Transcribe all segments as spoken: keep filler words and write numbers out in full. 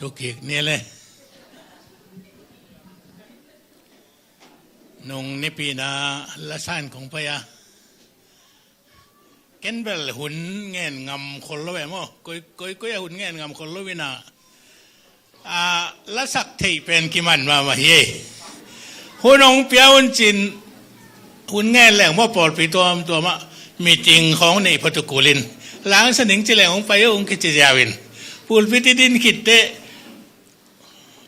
Lukik ni le. Nung nipi na lasan kong pai a, ken bel hun ngen ngam khol lo e maw. Koi koi koi a hun ngen ngam khol lo ina, a, lasak theih pen kiman mahmah hi e. Hun hong pia un cin, hun ngen leng maw, pawlpi tuamtuam ah meeting khawng neih phot uh kulin, langsa ning ci leng hong pai uh hong kici ziau in, pulpit i din khit teh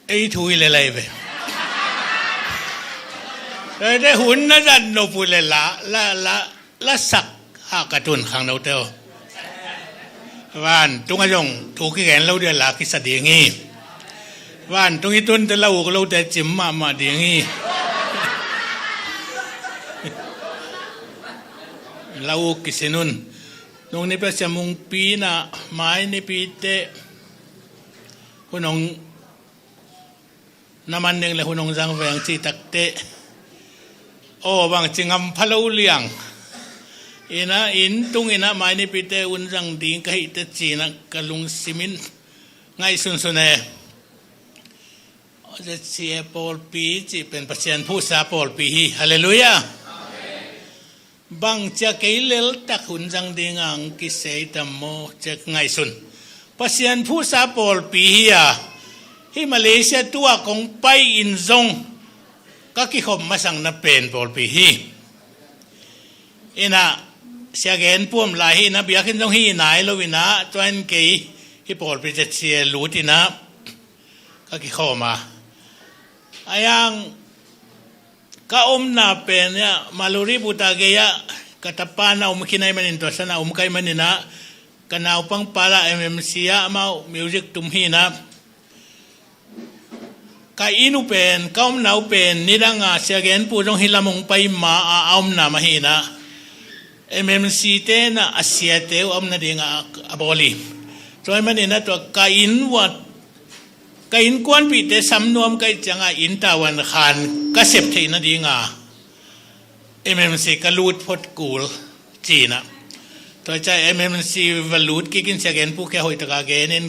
ei thu hi le lai ve. Te hun na zat nop uh le la la la lasak hah ka tun khangnote aw. Vantung ah zong thu kigen lo dia la kisa ding hi. Vantung i tunte la uk lote cim mahmah ding hi. La uk kisin un. Nung nipi a Sia Mungpi na mai nipite hun hong na man ding le hun hong zang veng cih takteh, aw, bangci ngam pha lo liang. Ina inn tung ina mai nipite hun zang ding ka hih teh cina ka lungsim in ngaihsunsun e. Zet sia pawlpi cih pen Pasian phuhsa pawlpi hi. Halleluiah. Bang cia kei leltak hun zang ding ang kisei tam maw, cia ngaihsun. Pasian phuhsa pawlpi hi a, hih Malaysia tu-a kong pai in zong ka kikhop masakna pen pawlpi hi. Ina, Sia Gen Pu om lai hi ina, biakinn zong hi nai lo ina, tua in kei hih pawlpi zet sia lut ina ka kikhawm a. A yang ka omna pen ia Maluri buta gei ah ka tapa na om khin ahih manin, tua san a om ka hih manin ah, ka naupang pa la M M C ah amau music tum hi ina, ka inn uh pen, ka omna uh pen nidang a Sia Gen Pu zong hih lam hong pai ma a, a omna mah hi ina, M M C te na a siate uh a omna ding a, a bawl hi. Tua ahih manin ah tua ka inn uh a, ka innkuanpihte sam nuam ka hih ciangah inn tavuan khan ka sep theih nading a M M C ka lut phot kul ci ina. Tua ciah M M C va lut kik in, Sia Gen Pu kiang hoih taka gen in,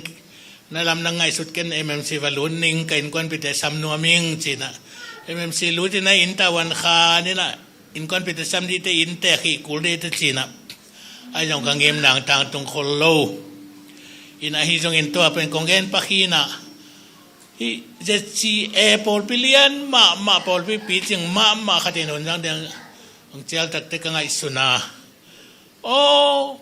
na lam na ngaihsut ken, M M C va lut ning, ka innkuanpihte sam nuam ing ci ina. M M C lut ina inn tavuan khan ina, innkuanpihte sam dih teh inn tek hi kul dih teh ci ina. Ahi zong ka ngim nang tangtung khol lo. Ina ahi zongin tua pen kong gen pak hi ina, hih Z C A pawlpi lian mahmah, pawlpi picing mahmah khat in hun zang ding hong cial takteh ka ngaihsun a, aw,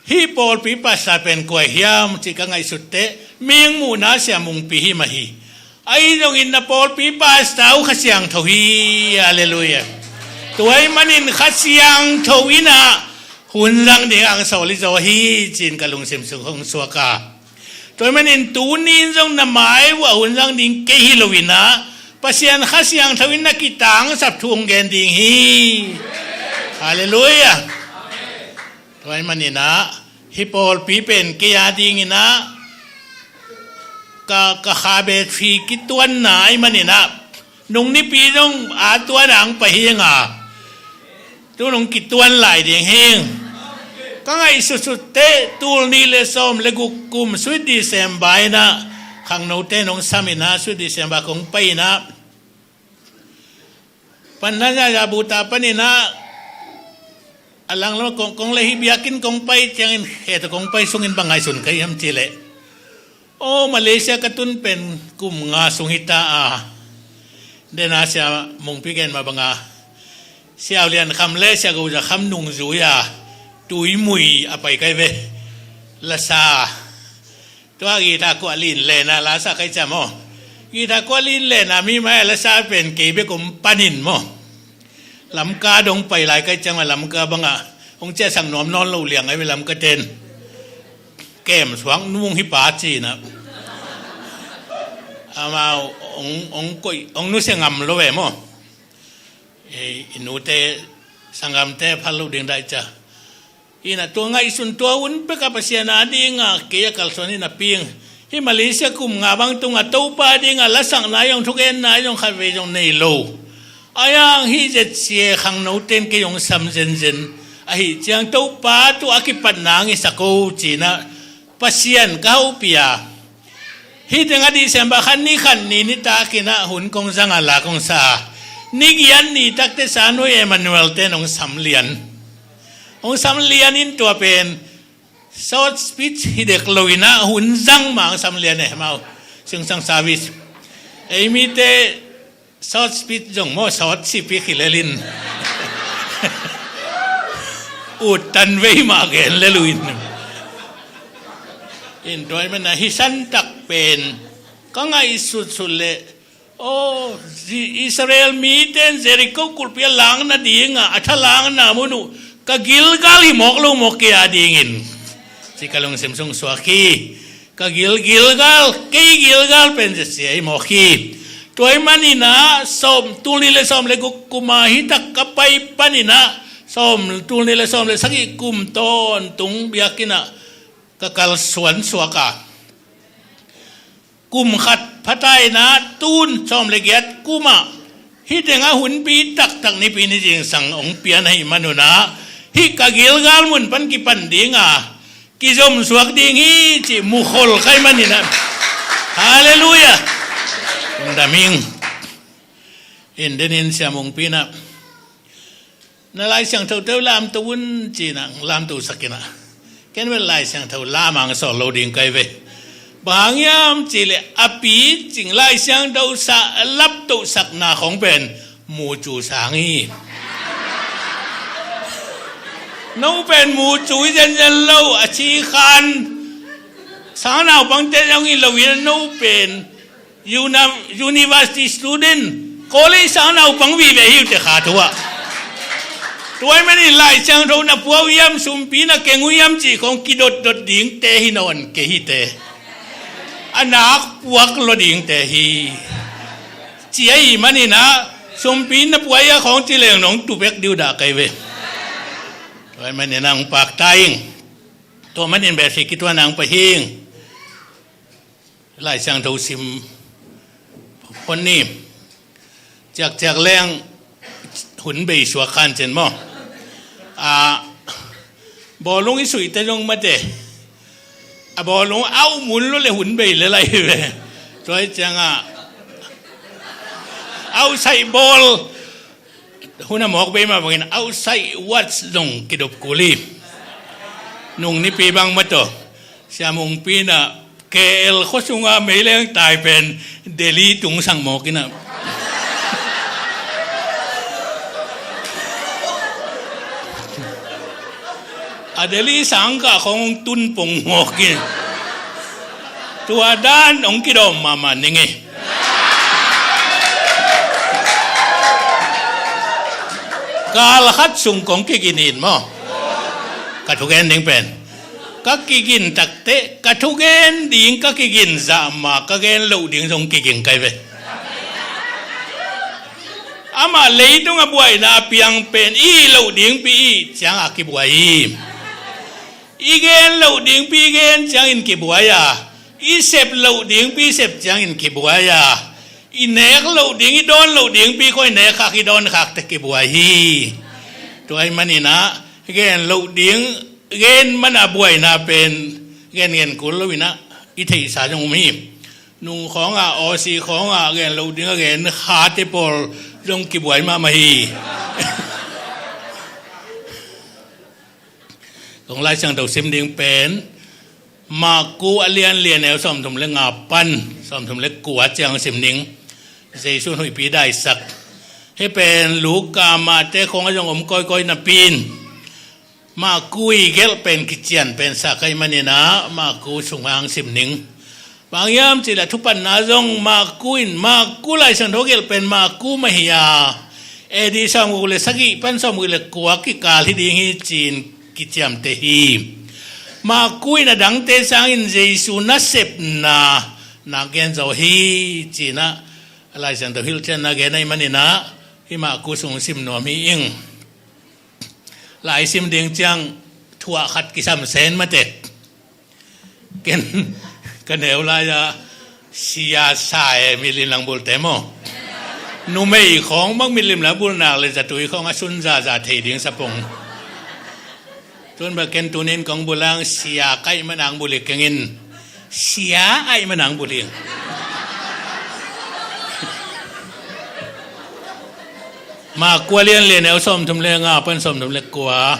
hih pawlpi pastor pen kua hiam cih ka ngaihsut teh, mihing muhna Sia Mungpi hi mah hi. Ahi zongin na pawlpi pastor uh Kha Siangtho hi. Halleluiah. Tua ahih manin Kha Siangtho ina hun zang ding ang sawl hi zaw hi ci-in ka lungsim sung hong suak a. Tua ahih manin tuni in zong na mai uh a hun zang ding kei hi lo ina, Pasian Kha Siangtho in na kitangsap thu hong gen ding hi. Halleluiah. Tua ahih manin ah hih pawlpi pen kei a ding ina ka, ka kha battery kituanna ahih manin ah, nung nipi zong a tuan ang pai hi ing a, tu nung kituan lai ding hi ing. Ka ngaihsutsut teh tul nih le sawm le guk kum Sweet December ina khangnote nong sam ina, Sweet December kong pai ina, panna zaza buta pan ina, a lang lo kong, kong le hih biakinn kong pai ciangin, khe tawh kong pai sungin bang ngaihsun ka hiam cih leh, aw, Malaysia ka tun pen kum nga sung hi ta a. Dena Sia Mungpi gen mah banga, Sia U Lian Kham le Sia Go Za Kham nungzui a Tuimui a pai kai ve. Lasa, tua guitar kuah lin lena lasa kai cia maw. Guitar kuah lin lena mi mai a lasa pen kei bek om panin maw. Lamka dong pai lai kai ciang a, Lamka bangah hong ciahsak nuam nawn lo liang ai ve, Lamka ten. Kem suak nung hi pa ci ina. Amau hong, hong koih, hong nusia ngam lo ve maw. Ei, i nute sanggamte phal lo ding daih cia. Ina tua ngaihsun tua hun peka Pasian a dinga kei a kalsuan ina ping. Hih Malaysia kum nga bang tunga Topa dinga lasakna zong thugenna zong khatvei zong nei lo. Ahi hang hih Z C A khangnote in kei zong sam zenzen. Ahi ciang Topa tu a kipatna ang i sak o ci ina Pasian ka hopih a. Hih tengah December khat ni khat ni nitak in ah hun kong zang a la kong sa a, ni giat ni takte Sanui Emmanuel ten hong sam lian. Hong sam lian in tua pen short speech hi dek lo in ah hun zang mah hong sam lian e, mau singsang service. Ei mite short speech zong maw, short speech hi lel in ut tan vei mah gen lel uh in. In tua ahih manin ah hih santak pen ka ngaihsutsut leh, aw, Israel mite in Jericho kulhpi a lang nading a, a tha langna mun uh ka Gilgal hi mawk lo maw kei a dingin, ci ka lungsim sung suak hi. Ka Gil, Gilgal, kei Gilgal pen zia sia hi mawk hi. Tua ahih manin ah sawm, tul nih le sawm le guk kum a hih tak ka pai panin ah sawm, tul nih le sawm le sagih kum tawntung biakinn ah ka kalsuan suak a, kum khat pha ta in ah tun sawm le giat kum ah hih tengah hunpi taktak Nipi ni zingsang hong pian ahih manun ah, hih ka Gilgal mun pan kipan ding a, kizom suak ding hi cih mukhol ka hih manin ah. Halleluiah. Lungdam ing. In den in Sia Mungpi in ah, na Lai Siangtho tawh lamto un ci-in ah lamto sak in ah, ken bel Lai Siangtho lam a hong sawl lo ding ka hi ve. Bang hang hiam cih leh a picing Lai Siangtho sa, laptoh sakna khawng pen mucu sang hi. No pen mucu hi zenzen lo, a ci khan sangnaupangte zong hi lo in, no pen uni-, university student, college sang naupang vive hi uh teh kha thu ah. Tua ahih manin Lai Siangtho na pua uh hiam, sumpi na keng uh hiam cih khawng kidotdot dingte hi nawn kei hi teh. A nak puak lua dingte hi. Ci ahih manin ah sumpi na pua hia khawng ci leng nong tu bek ding uh dah ka hi ve. Tua ahih manin ah hong pakta ing. Tua manin bel si kituan ang pa hing. Lai Siangtho sim hon ni. Ciakciak leng hun bei suak khan cen maw. A, bawlung i suihte zong mate. A bawlung auh mun lo le hun bei le lai ve. Tua hi ciang a, auh saih bawl hun a mawk bei mah bangin auh saih watch zong kidop kul hi. Nung nipi bang mataw Sia Mungpi in ah K L khua sunga meileng tai pen Delhi tung sang mawk in ah. A Delhi sang kah khawng tun pong mawk in. Tua dan hong kidawm mahmah ning hi. Kal khat sung kong kigin in maw. Ka thugen ding pen, ka kigin takte, ka thugen ding ka kigin zah mah, ka gen loh ding zong kiging ka hi ve. Amah leitung a buaina a piang pen i hih loh dingpi i hih ciang a kibuai hi. I gen loh dingpi i gen ciangin kibuai a, i sep loh dingpi i sep ciangin kibuai a, i nek loh ding, i dawn loh dingpi khawng i nek khak, i dawn khak teh kibuai hi. Tua ahih manin ah gen loh ding, gen man a buaina pen gen gen kul lo in ah i theihsa zong um hi. Nung khawng ah, Aussie khawng ah gen loh ding a gen khate pawl zong kibuai mahmah hi. Kong Lai Siangtho sim ding pen Marku a lian li, a neu sawmthum le nga pan sawmthum le kua ciang sim ning. Jesu in huihpi daisak. Hih pen Luka, Mate khawng ah zong om kawikawi napi in, Marku i gelh pen kician pen sa ka hih manin ah Marku sung hong sim ning. Bang hiam cih leh thupatna zong Marku in, Marku Lai Siangtho gelh pen Marku mah hi a, A D sawmguk le sagih pan sawmguk le kua kikal hi ding hi ci-in kiciamteh hi. Marku in a dangte sangin Jesu nasepna na gen zaw hi ci-in ah Lai Siangtho hilhcianna gen ahih manin ah hih Marku sung sim nuam hi ing. Lai sim ding ciang thu ah khat kisam sen mate. Ken ka neu lai-a sia sa e, milim lang bulte maw. Numei khawng bang milim lang bul nak le zatui khawng a sun zaza thei ding sa pong. Tun bang ken tunin kong bul ang sia ka hih manin ang bul hi keng in. Sia aih manang bulhing. Mark kua lian lian neu sawmthum le nga pan sawmthum le kua.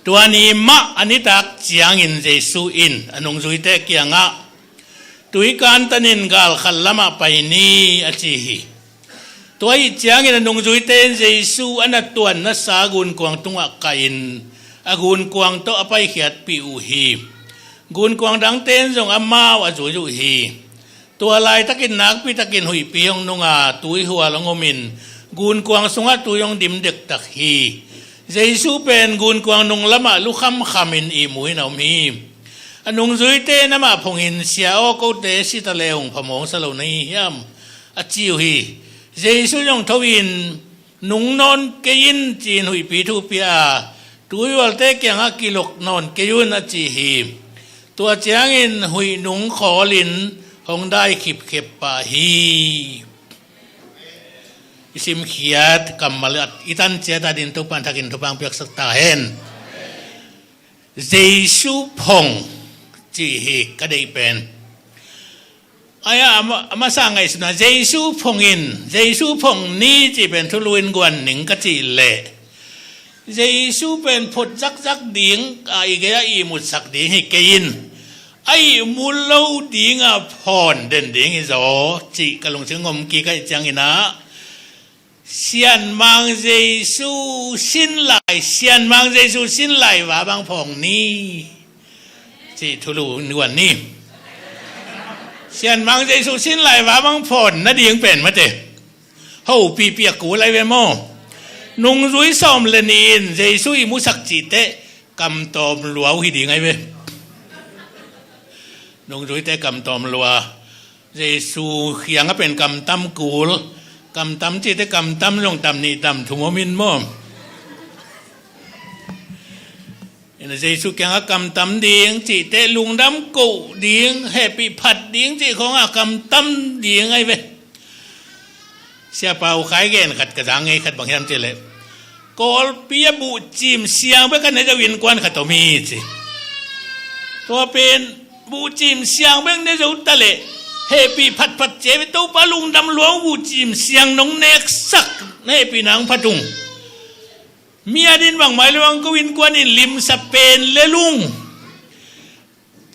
Tua ni mah a nitak ciangin Jesu in a nungzuite kiangah, "Tui kantanin gal khat lamah pai ni," a ci hi. Tua ahih ciangin a nungzuite in Jesu a na tuan nasa gunkuang tungah kahin a gunkuang tawh a paikhiatpih uh hi. Gunkuang dangte in zong amau a zui uh hi. Tua laitakin nakpitakin huihpi hong nunga tuihual hong omin gunkuang sungah tui hong dim dektak hi. Jesu pen gunkuang nung lamah lukhamkhamin ihmu in a om hi. A nungzuite in amah phongin, "Sia aw, kote si ta leh hong phamawh sa lo na hi hiam?" a ci uh hi. Jesu zong tho in, "Nung nawn kei in," ci-in huihpi thu pia a, tuihualte kiangah, "Kilok nawn kei un," a ci hi. Tua ciangin huih nung khawlin hong dai khipkhep pah hi. I simkhiat kammal i tan ciat a ding Topa'n thakin thupha piaksak ta hen. Jesu phong cih hi ka deih pen. Ai-a, a ma-, a masa ngaihsutna, Jesu phong in, Jesu phong ni cih pen thulu in guan ning ka cih leh, Jesu pen phut zakzak ding a, i gei-ah ihmutsak ding hi kei in, a ihmu lo ding a phawn den ding hi zaw cih ka lungsim ngom kik ahih ciangin ah, Sianmang Jesu sin lai, Sianmang Jesu sin lai va bang phong ni, cih thulu in guan ni. Sianmang Jesu sin lai va bang phong nading pen mate, hopih piak kul ai ve maw. Nungzui sawm le nih in Jesu i musak cih teh kamtawm lua uh hi ding ai ve. Nungzuite kamtawm lua. Jesu kiangah pen kamtam kul. Kamtam cih teh kamtam zong tam nih tam thum om in maw. Ina Jesu kiangah kamtam ding cih teh lungdam koh ding, hehpih phat ding cih khawngah kamtam ding ai ve. Siapa uh khai gen khat ka zang ngei khat bang hiam cih leh, Kawlpi a buhcim siang bek a ne zo innkuan khat om hi ci. Tua pen buhcim siang bek ne zo ta leh hehpih phatphat ci ai ve. Topa lungdam lua uh, buhcim siang nong neksak na hehpihna hong phat ung. Mi a din bang mai lo ang ko innkuan in limsa pen le lung.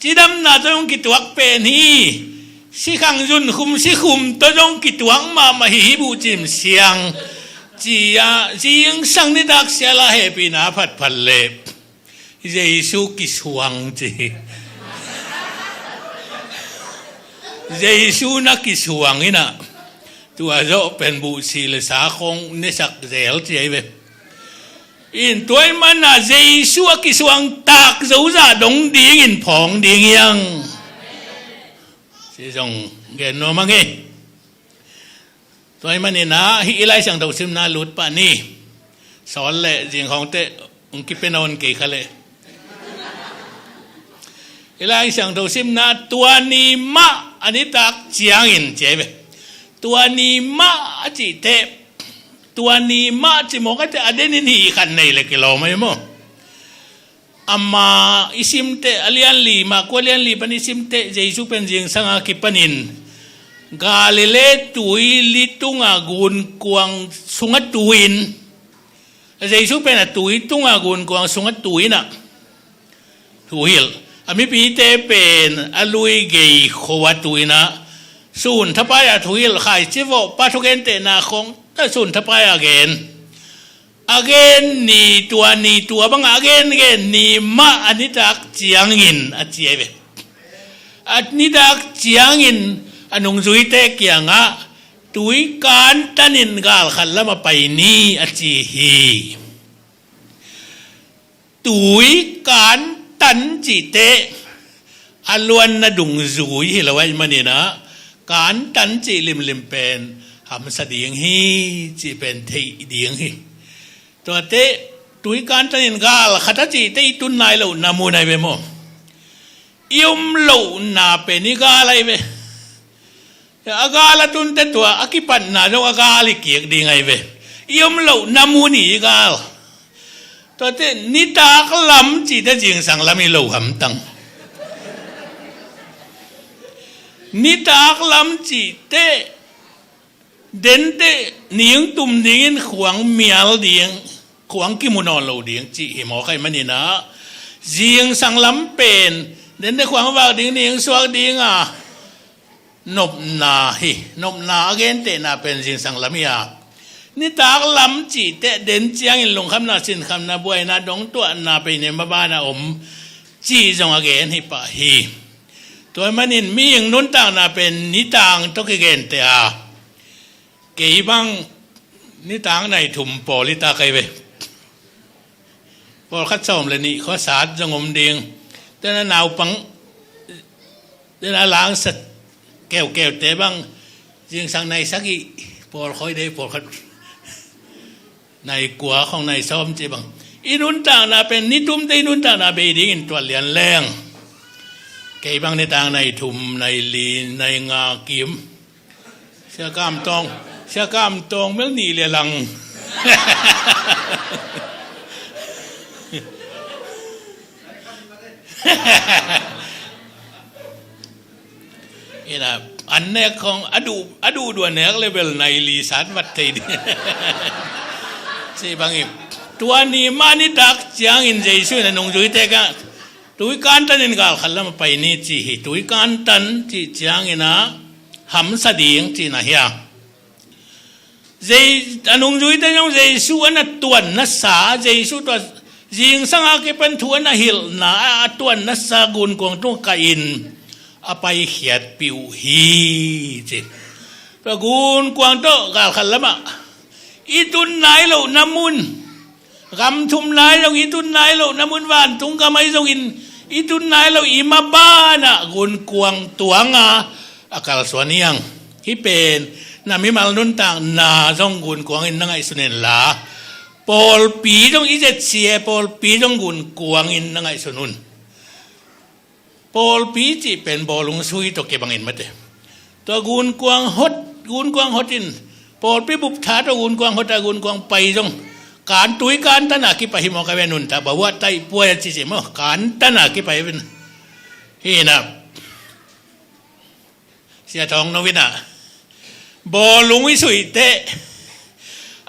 Cidamna tawh zong kituak pen hi. Sikhang zunkhum sikhum tawh zong kituak mahmah hi hi buhcim siang. Ci-a zingsang nitak sial a hehpihna phatphat leh Jesu kisuang ci hi. Jesu na kisuang inah tua zawh pen buhsi le sa khong nesak zel ci ai ve. In tua ahih manin ah Jesu a kisuang tak zozah dong dingin phawng ding hiang. Si zong gen nuam ang hi. Tua ahih manin ah hih i Lai Siangtho simna lut pah ni. Sawl leh zingkhawng teh hong kipia nawn kei kha leh. I Lai Siangtho simna tua ni mah a nitak ciangin ci ai ve. Tua ni mah a cih teh, tua ni mah cimawh a teh a denin hih khat nei le kilawm ai maw. Ama i simteh a lianli, Mark kua lianli pan i simteh Jesu pen zingsang a kipanin Galilee tuili tunga gunkuang sungah tu in, Jesu pen a tui tunga gunkuang sungah tu inah thuhilh. A mipite pen a lui gei kho a tu inah sun thapai-a thuhilh, khaici vawhpa thugentehna khong a sun thapai-a gen. A gen ni tua ni tua bangah a gengen ni mah a nitak ciangin a ci ai ve. A nitak ciangin a nungzuite kiangah tui kantanin gal khat lamah pai ni a ci hi. Tui kantan cih teh a luanna dungzui hi lo ahih manin ah kantan cih limlim pen hamsa ding hi cih pen theih ding hi. Tuate tui kantanin gal khat a cih teh i tun nai lohna mun ai ve maw. I om lohna pen i gal ai ve. A gal a tunte tua a kipatna zong a gal i kik ding ai ve. I om lohna mun i gal. Tuate nitak lam cihte zingsang lam i lo hamtang. Nitak lam cih teh, denteh ning tum dingin khuang mial ding, khuang kimu nawn lo ding cih hi mawk ahih manin ah, zingsang lam pen denteh khuang vak ding, ning suak ding a, nopna hi. Nopna a gentehna pen zingsang lam hi a, nitak lam cih teh den ciangin lungkhamna, sinkhamna, buaina, dongtuahna, pei nei maban a om cih zong a gen hi pah hi. Tua ahih manin mihing nuntakna pen nitang tawh kigenteh a, kei bang nitang nai thum pawl i tak ahi ve. Pawlkhat sawm le nih khua sat zong om ding. Tena naupang, tena langsa keukeute bang zingsang nai sagih pawl khoi dei, pawlkhat nai kua khong nai sawm ci bang. I nuntakna pen nitumte i nuntakna bei dingin tuat lian leng, kei bang nitang nai thum, nai li, nai nga kim. Sia Kam Tawng, Sia Kam Tawng mel nih le lang. Ina, an nek khong a duh, a duh dua nek le bel nai li sat vat thei ding. Ci bang hi. Tua ni mah nitak ciangin Jesu in a nungzuite ka, tui kantan in galkhat lam a pai ni ci hi. Tui kantan cih ciangin a hamsa ding cihna hi a. Jei-, a nungzuite zong Jesu a na tuanna sa, Jesu tua zingsang a kipan thu a na hilhna a tuanna sa gunkuang tung kah in a paikhiatpih uh hi ci. Tua gunkuang tawh galkhat lamah i tun nai lohna mun, gam thum lai zong i tun nai lohna mun, vantung gam ahi zongin i tun nai lo i mabanah gunkuang tuanga a kalsuan hi hang. Hih pen na mimal nuntakna zong gunkuang in na ngaihsun inla, pawlpi zong i zetsia, pawlpi zong gunkuang in na ngaihsun un. Pawlpi cih pen bawlung sui tawh kibangin mate. Tua gunkuang hot, gunkuang hot in, pawlpi bup tha tawh gunkuang hot a gunkuang pai zong, kan tui kantan a kipai hi mawk a ve, nuntak bawah taih puai a cici maw, kantan a kipai a ve. Hi na. Sia Thawng No in ah, bawlung i suih teh,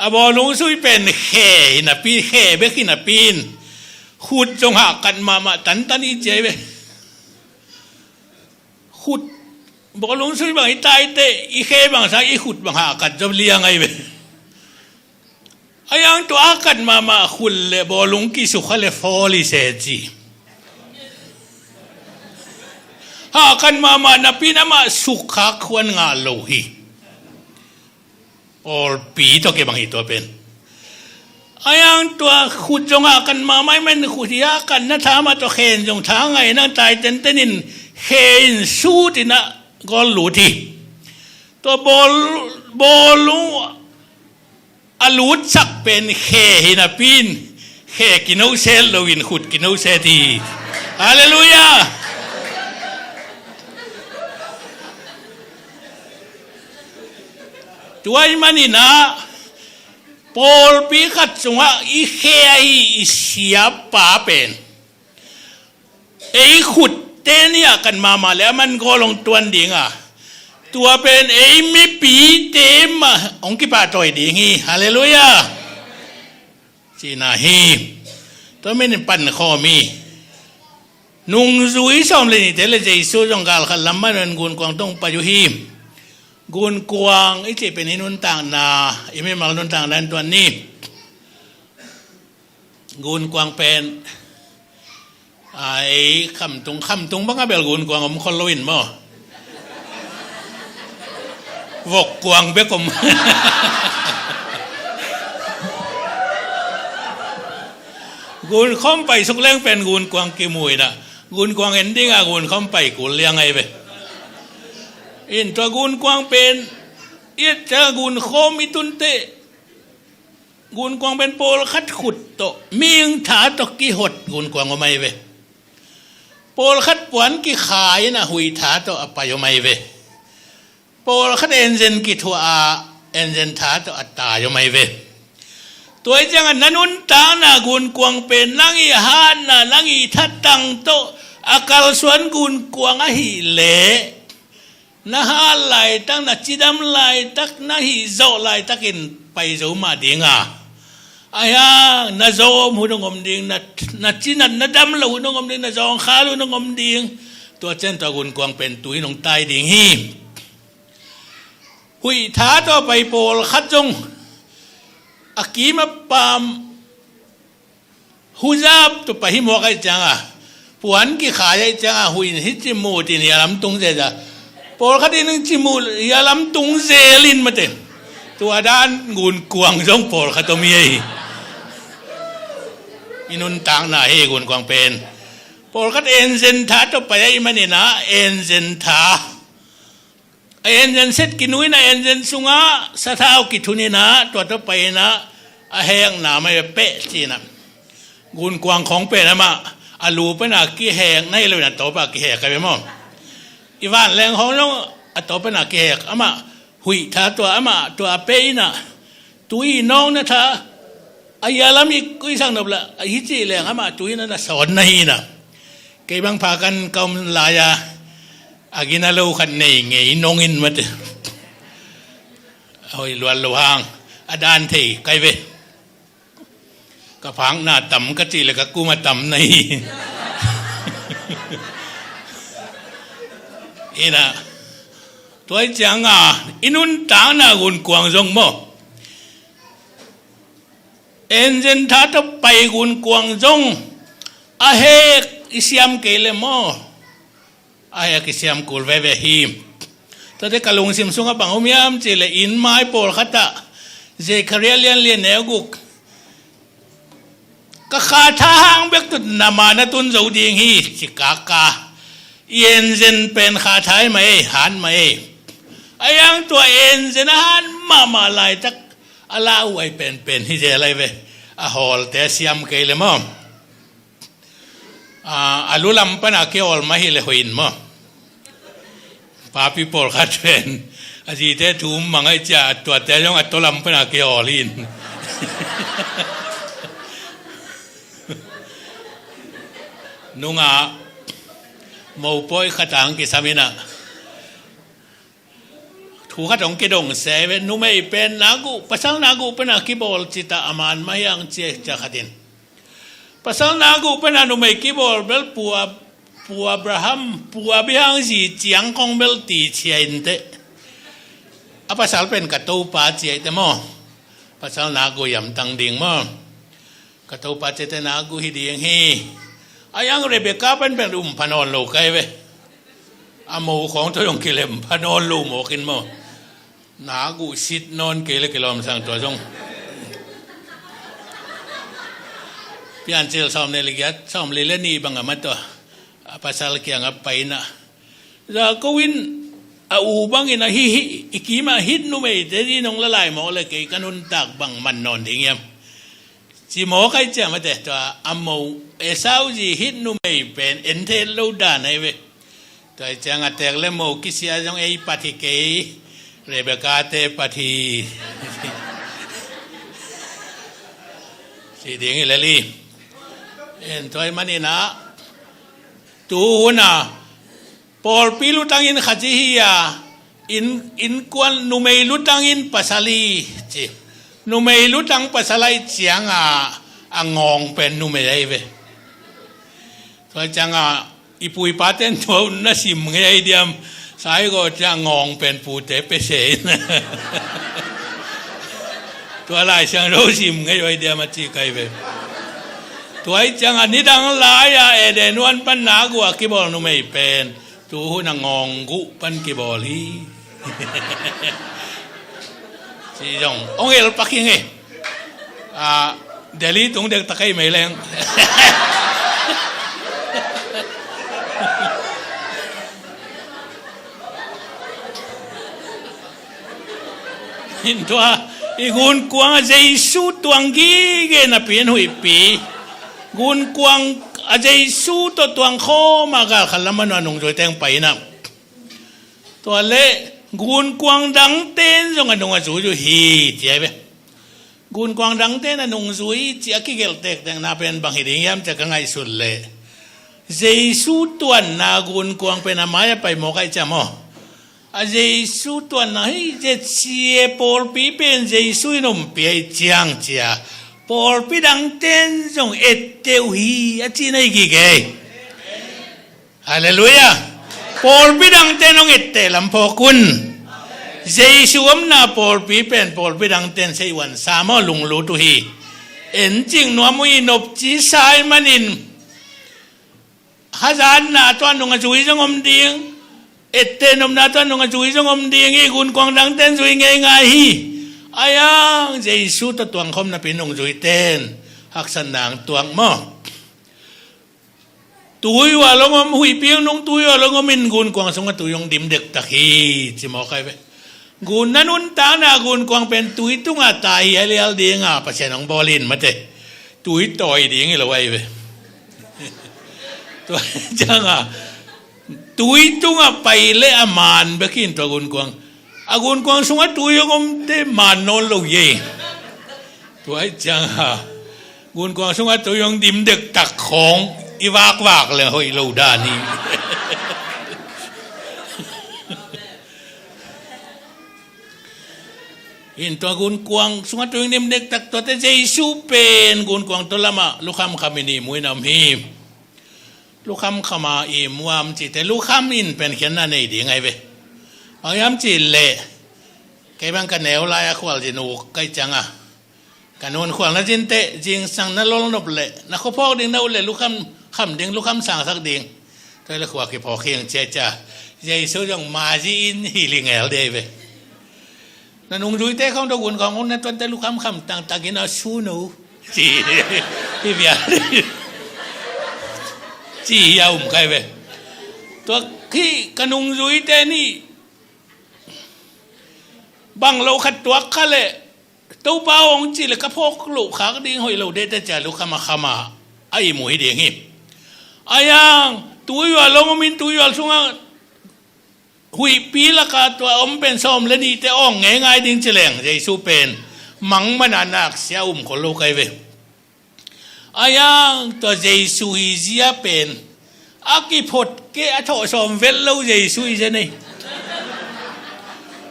a bawlung sui pen khe hi napi, khe bek hi napi in, khut zong hahkat mahmah tantan i ci ahi ve. Khut, bawlung sui bang i tai teh, i khe bang sang i khut bang hahkat zom liang ahi ve. A yang tua a kan mahmah khut le bawlung kisukha le fawl i se ci. Hahkat mahmah napi in amah sukkhak khuan ngah lo hi. Pawlpi tawh kibang hi tua pen. A yang tua khut zong hahkat mahmah i men khut hi a, hahkatna tha mah tawh khen zong tha ngai nang tai tenten in khe in sut in a gawl lut hi. Tua bawl, bawlung a lutsak pen khe hi napi in, khe kinoset loin khut kinoset hi. Halleluiah! Tua ahih manin ah, pawlpi khat sungah i khe ahi i siapa pen ei khutte nih a kan mahmah le a man gawl hong tuan ding a, tua pen ei mipite mah hong kipahtawi ding hi. Halleluiah! Cihna hi. Tua menin pankhawm hi. Nungzui sawm le nihte le Jesu zong galkhat lam mah in gunkuang tawh hong pai uh hi. Gunkuang i cih pen i nuntakna, i mimal nuntakna in tuan ni. Gunkuang pen, a, ei khamtung, khamtung bang a bel gunkuang om khol lo in maw? Vokkuang bek om. Gunkhawm pai suk leng pen gunkuang kimu in ah, gunkuang en ding a gunkhawm pai kul liang ahi ve. In tua gunkuang pen, i et ciang gunkhawm i tun teh, gunkuang pen pawlkhat khut tawh, mihing tha tawh kihot gunkuang om ahi ve. Pawlkhat puan kikhai in a huih tha tawh a pai om ahi ve. Pawlkhat enzen kithuah a, enzen tha tawh a tai om ahi ve. Tua ahih ciangin na nuntakna gunkuang pen nang i hatna, nang i thatang tawh a kalsuan gunkuang ahih leh, Na hat laitak, na cidam laitak, na hihzawh laitakin pai zo mah ding a, ahi hang na zawm hun hong om ding, na, na cinat na dam loh hun hong om ding, na zawngkhal hun hong om ding. Tua ciang tua gunkuang pen tui in hong tai ding hi. Huih tha tawh pai pawlkhat zong a kim a paam huzap tawh pai hi mawk ahih ciangin, puan kikhai ahih ciangin, huih in hih ci mut in hih a lam tung zel a, pawlkhat in hih ci mut hih a lam tung zel in mate. Tua dan gunkuang zong pawlkhat om hi ei. I nuntakna hi gunkuang pen. Pawlkhat engine tha tawh pai ahih manin ah, engine tha a engine set kinui in ah, engine sungah sathau kithun in ah, tua tawh pai in ah, a hekna mah peh ci-in ah. Gunkuang khawng pen amah a lu pan a kihek na hi lo in, a tawp a kihek ahi ve maw. I vanleng khawng zong a tawp pan a kihek, amah huih tha tua, amah tua a peh in ah, tui nawkna tha a hih a lam i kuisak nop leh, a hih ci leng amah tui in ah na sawn na hi in ah. Kei bang pha kan ka om lai-a, a gina lo khat nei ngei nong in mate. A hoih luat lo hang, a dan thei kai ve. Ka phakna tam ka cih leh ka kum a tam na hi. In ah, tua ahih ciangin i nuntakna gunkuang zong maw, engine tha tawh pai gunkuang zong a hek i siam kei leh maw, a hek i siam kul veve hi. Tuate ka lungsim sungah bang om hiam cih leh, inn mai pawlkhat ah, Zekhariah lian li, neu guk, ka kha tha hang bek tawh na ma na tun zo ding hi ci kaka. I engine pen kha tha hi mah ei, hat mah ei. Ahi hang tua engine a hat mahmah laitak a lauhuai penpen hi zel ahi ve. A hawlte a siam kei leh maw, a, a lu lam pan a kihawl mah hi leh hoih in maw. Papi pawlkhat pen a zite thu um mang ahih ciang, a tuate zong a taw lam pan a kihawl in. Nungah mopawi khat ah hong kisam in ah, thu khat hong kidong se ve. Numei pen na guh, pasal na guh pan a kibawl ci ta, a man mah hiang ci a, ci a khat in. Pasal na guh pan a numei kibawl bel Pu A-, Pu Abraham, Pu Abraham zi ciang kong bel ti ci a inteh. A pasal pen ka topa ci a inteh maw. Pasal na guh hiam tang ding maw. Ka topa ci a inteh, na guh hi ding hi. Ahi hang Rebekah pen pen um pha nawn lo kai ve. A mo khawng tawh zong kilem pha nawn lo mawk in maw. Na guh sit nawn kei leh kilawm sang tua zong. Piancil sawm le giat, sawm le nih bang a mah tua, a pasal kiangah pai in ah, Jakob in a u bangin a hi, hi, i kimah hih numeite zi nong la lai mawk leh kei ka nuntak bang man nawn ding hiam, ci mawk ahih ciang mate, tua a mo Esau zi hih numei pen en thei lo dan ahi ve. Tua ahih ciangin a tek leh mo kisia zong ei pat hi kei, Rebekah te pat hi. Ci ding hi lel hi. En, tua ahih manin ah, tu hun ah pawlpi lutang in khat ci hi a, inn, innkuan numei lutang in pasal hi ci. Numei lutang pasal ahih ciangin a ngawng pen numei ahi ve. Tua ciangin i pu i pate'n tua hun na sim ngei ahi diam, saigaw ciang ngawng pen pute pese in. Tua Lai Siangtho sim ngei ahi diam a ci kai ve. Tua ahih ciangin nidang lai-a Eden huan pan na guh a kibawl numei pen tu hun a ngawng guh pan kibawl hi. Ci zong hong el pak hi ngei. A, Delhi tung dek ta kei mei leng. Hin tua, i gunkuang a Jesu tuang gige napi in huihpi. Gunkuang a Jesu tawh tuang khawm a galkhat lam a nungzui teng pai in ah. Tua leh gunkuang dangte'n zong a nung a zui uh hi, ci ahi ve. Gunkuang dangte'n a nungzui cih a kigelh tektekna pen bang hi ding hiam cih ka ngaihsut leh, Jesu tuanna gunkuang pen a mai-ah pai mawk ahih ciang maw, A Jesu tuanna hi, ZCA pawlpi pen Jesu in ompih ahih ciang cia, pawlpi dangten zong etteh uh hi a cihna hi kei. Halleluiah. Pawlpi dangten hong etteh lam phawk un. Jesu omna pawlpi pen pawlpi dangten sei uansa maw, lunglut uh hi. En cing nuam uh hi, nopci sa ahih manin hazatna tua nung a zui zong om ding, etteh nopna tua nung a zui zong om ding hi, gunkuang dangten zui ngeingai hi. Ahi hang Jesu tawh tuangkhawm napi nungzuiten haksatna hong tuak maw. Tui ual hong om, huihpi hong nung, tui ual hong om in gunkuang sungah tui hong dim dektak hi, ci mawk ahi ve. Gun na nuntakna gunkuang pen tui tungah tai hialial dinga Pasian hong bawl in mate. Tui tawi ding hi lo ahi ve. Tua ciangah tui tungah pai leh a man bek hi in tua gunkuang. A gunkuang sungah tui hong omte man nawn lo hi ei. Tua ahih ciangah gunkuang sungah tui hong dim dektak khawng i vakvak leh hoih lo dan hi. Hi in tua gunkuang sungah tui hong dim dektak tuate Jesu pen gunkuang tawh lamah lukham kham in ihmu in a om hi. Lukham khama ihmu a om cihte, lukham in pen khiatna nei ding ahi ve. Bang hiam cih leh kei bang ka neu lai-a khualzin uk ka hih ciangah, ka nu'n khual na zin teh zingsang na lolnop leh na khuaphawk ding na ut leh lukham kham ding, lukham sangsak ding. Tua leh khua kiphawk hi ing ci a, Jesu zong mazi in hi lingel dei ve. Na nungzuite khawng tawh gunkuang hong om na tuate lukham kham tangtakin a sun uh ci hi bia ci hi a um kai ve. Tua khit ka nungzuite nih bang lo khat tuak kha leh Topa aw hong cih leh ka phawk loh khak ding hoih lo dei teh ci a lukham a khama a ihmu hi ding hi. Ahi hang tui ual hong om in tui ual sungah huihpi laka tua om pen sawm le nihte awng ngeingai ding ci leng Jesu pen mang mana naksia um khol lo kai ve. Ahi hang tua Jesu hi zia pen a kiphot kei a thawh sawm vet lo Jesu hi zia nei.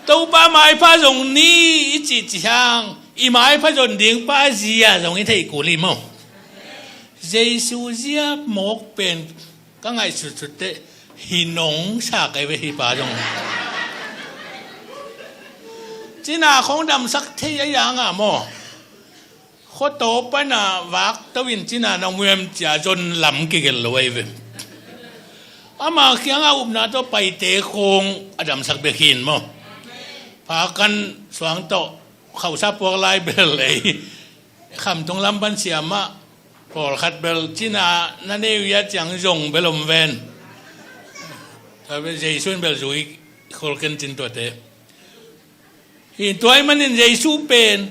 Topa maipha zong ni i cih cih hang i maipha zon ding pa zia zong i theih kul hi maw. Jesu zia mawk pen ka ngaihsutsut teh hi nong sa kai ve hi pa zong. Cina khong damsak thei a yang a maw. Khuataw pana vak to in cina na muem cia zon lam kigelh lo ahi ve. Ama kianga upna tawh paite khong a damsak bek hin maw. Phakan suang tawh khausa puak lai bel ei. Khamtung lam pan siamah pawlkhat bel cina na nei uh ia ciang zong bel om ven. Tua bel Jesu in bel zui khol ken cin tuate. Hi tuai manin Jesu pen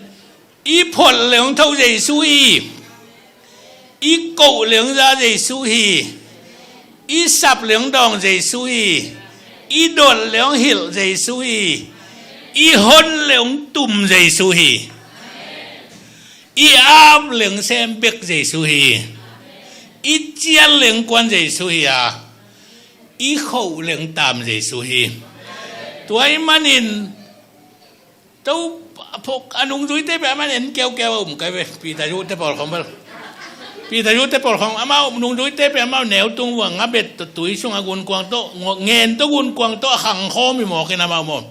i phot leong tho Jesu hi. I koh leong za Jesu hi. I sap leong dawng Jesu hi. I dot leong hilh Jesu hi. I hon leong tum Jesu hi. I ap leng sem bek Jesu hi. I cial leng kuan Jesu hi a. I khoh leng tam Jesu hi. Tuai manin to phok a nungzuite pe a man en keukeu a um kai ve. Peter yu te pawl khong bel. Peter yu te pawl khong ama um nungzuite pe ama neu tung vua nga bet to tui sung a gunkuang to ngen to gunkuang to a khang khom i mawkin ama um.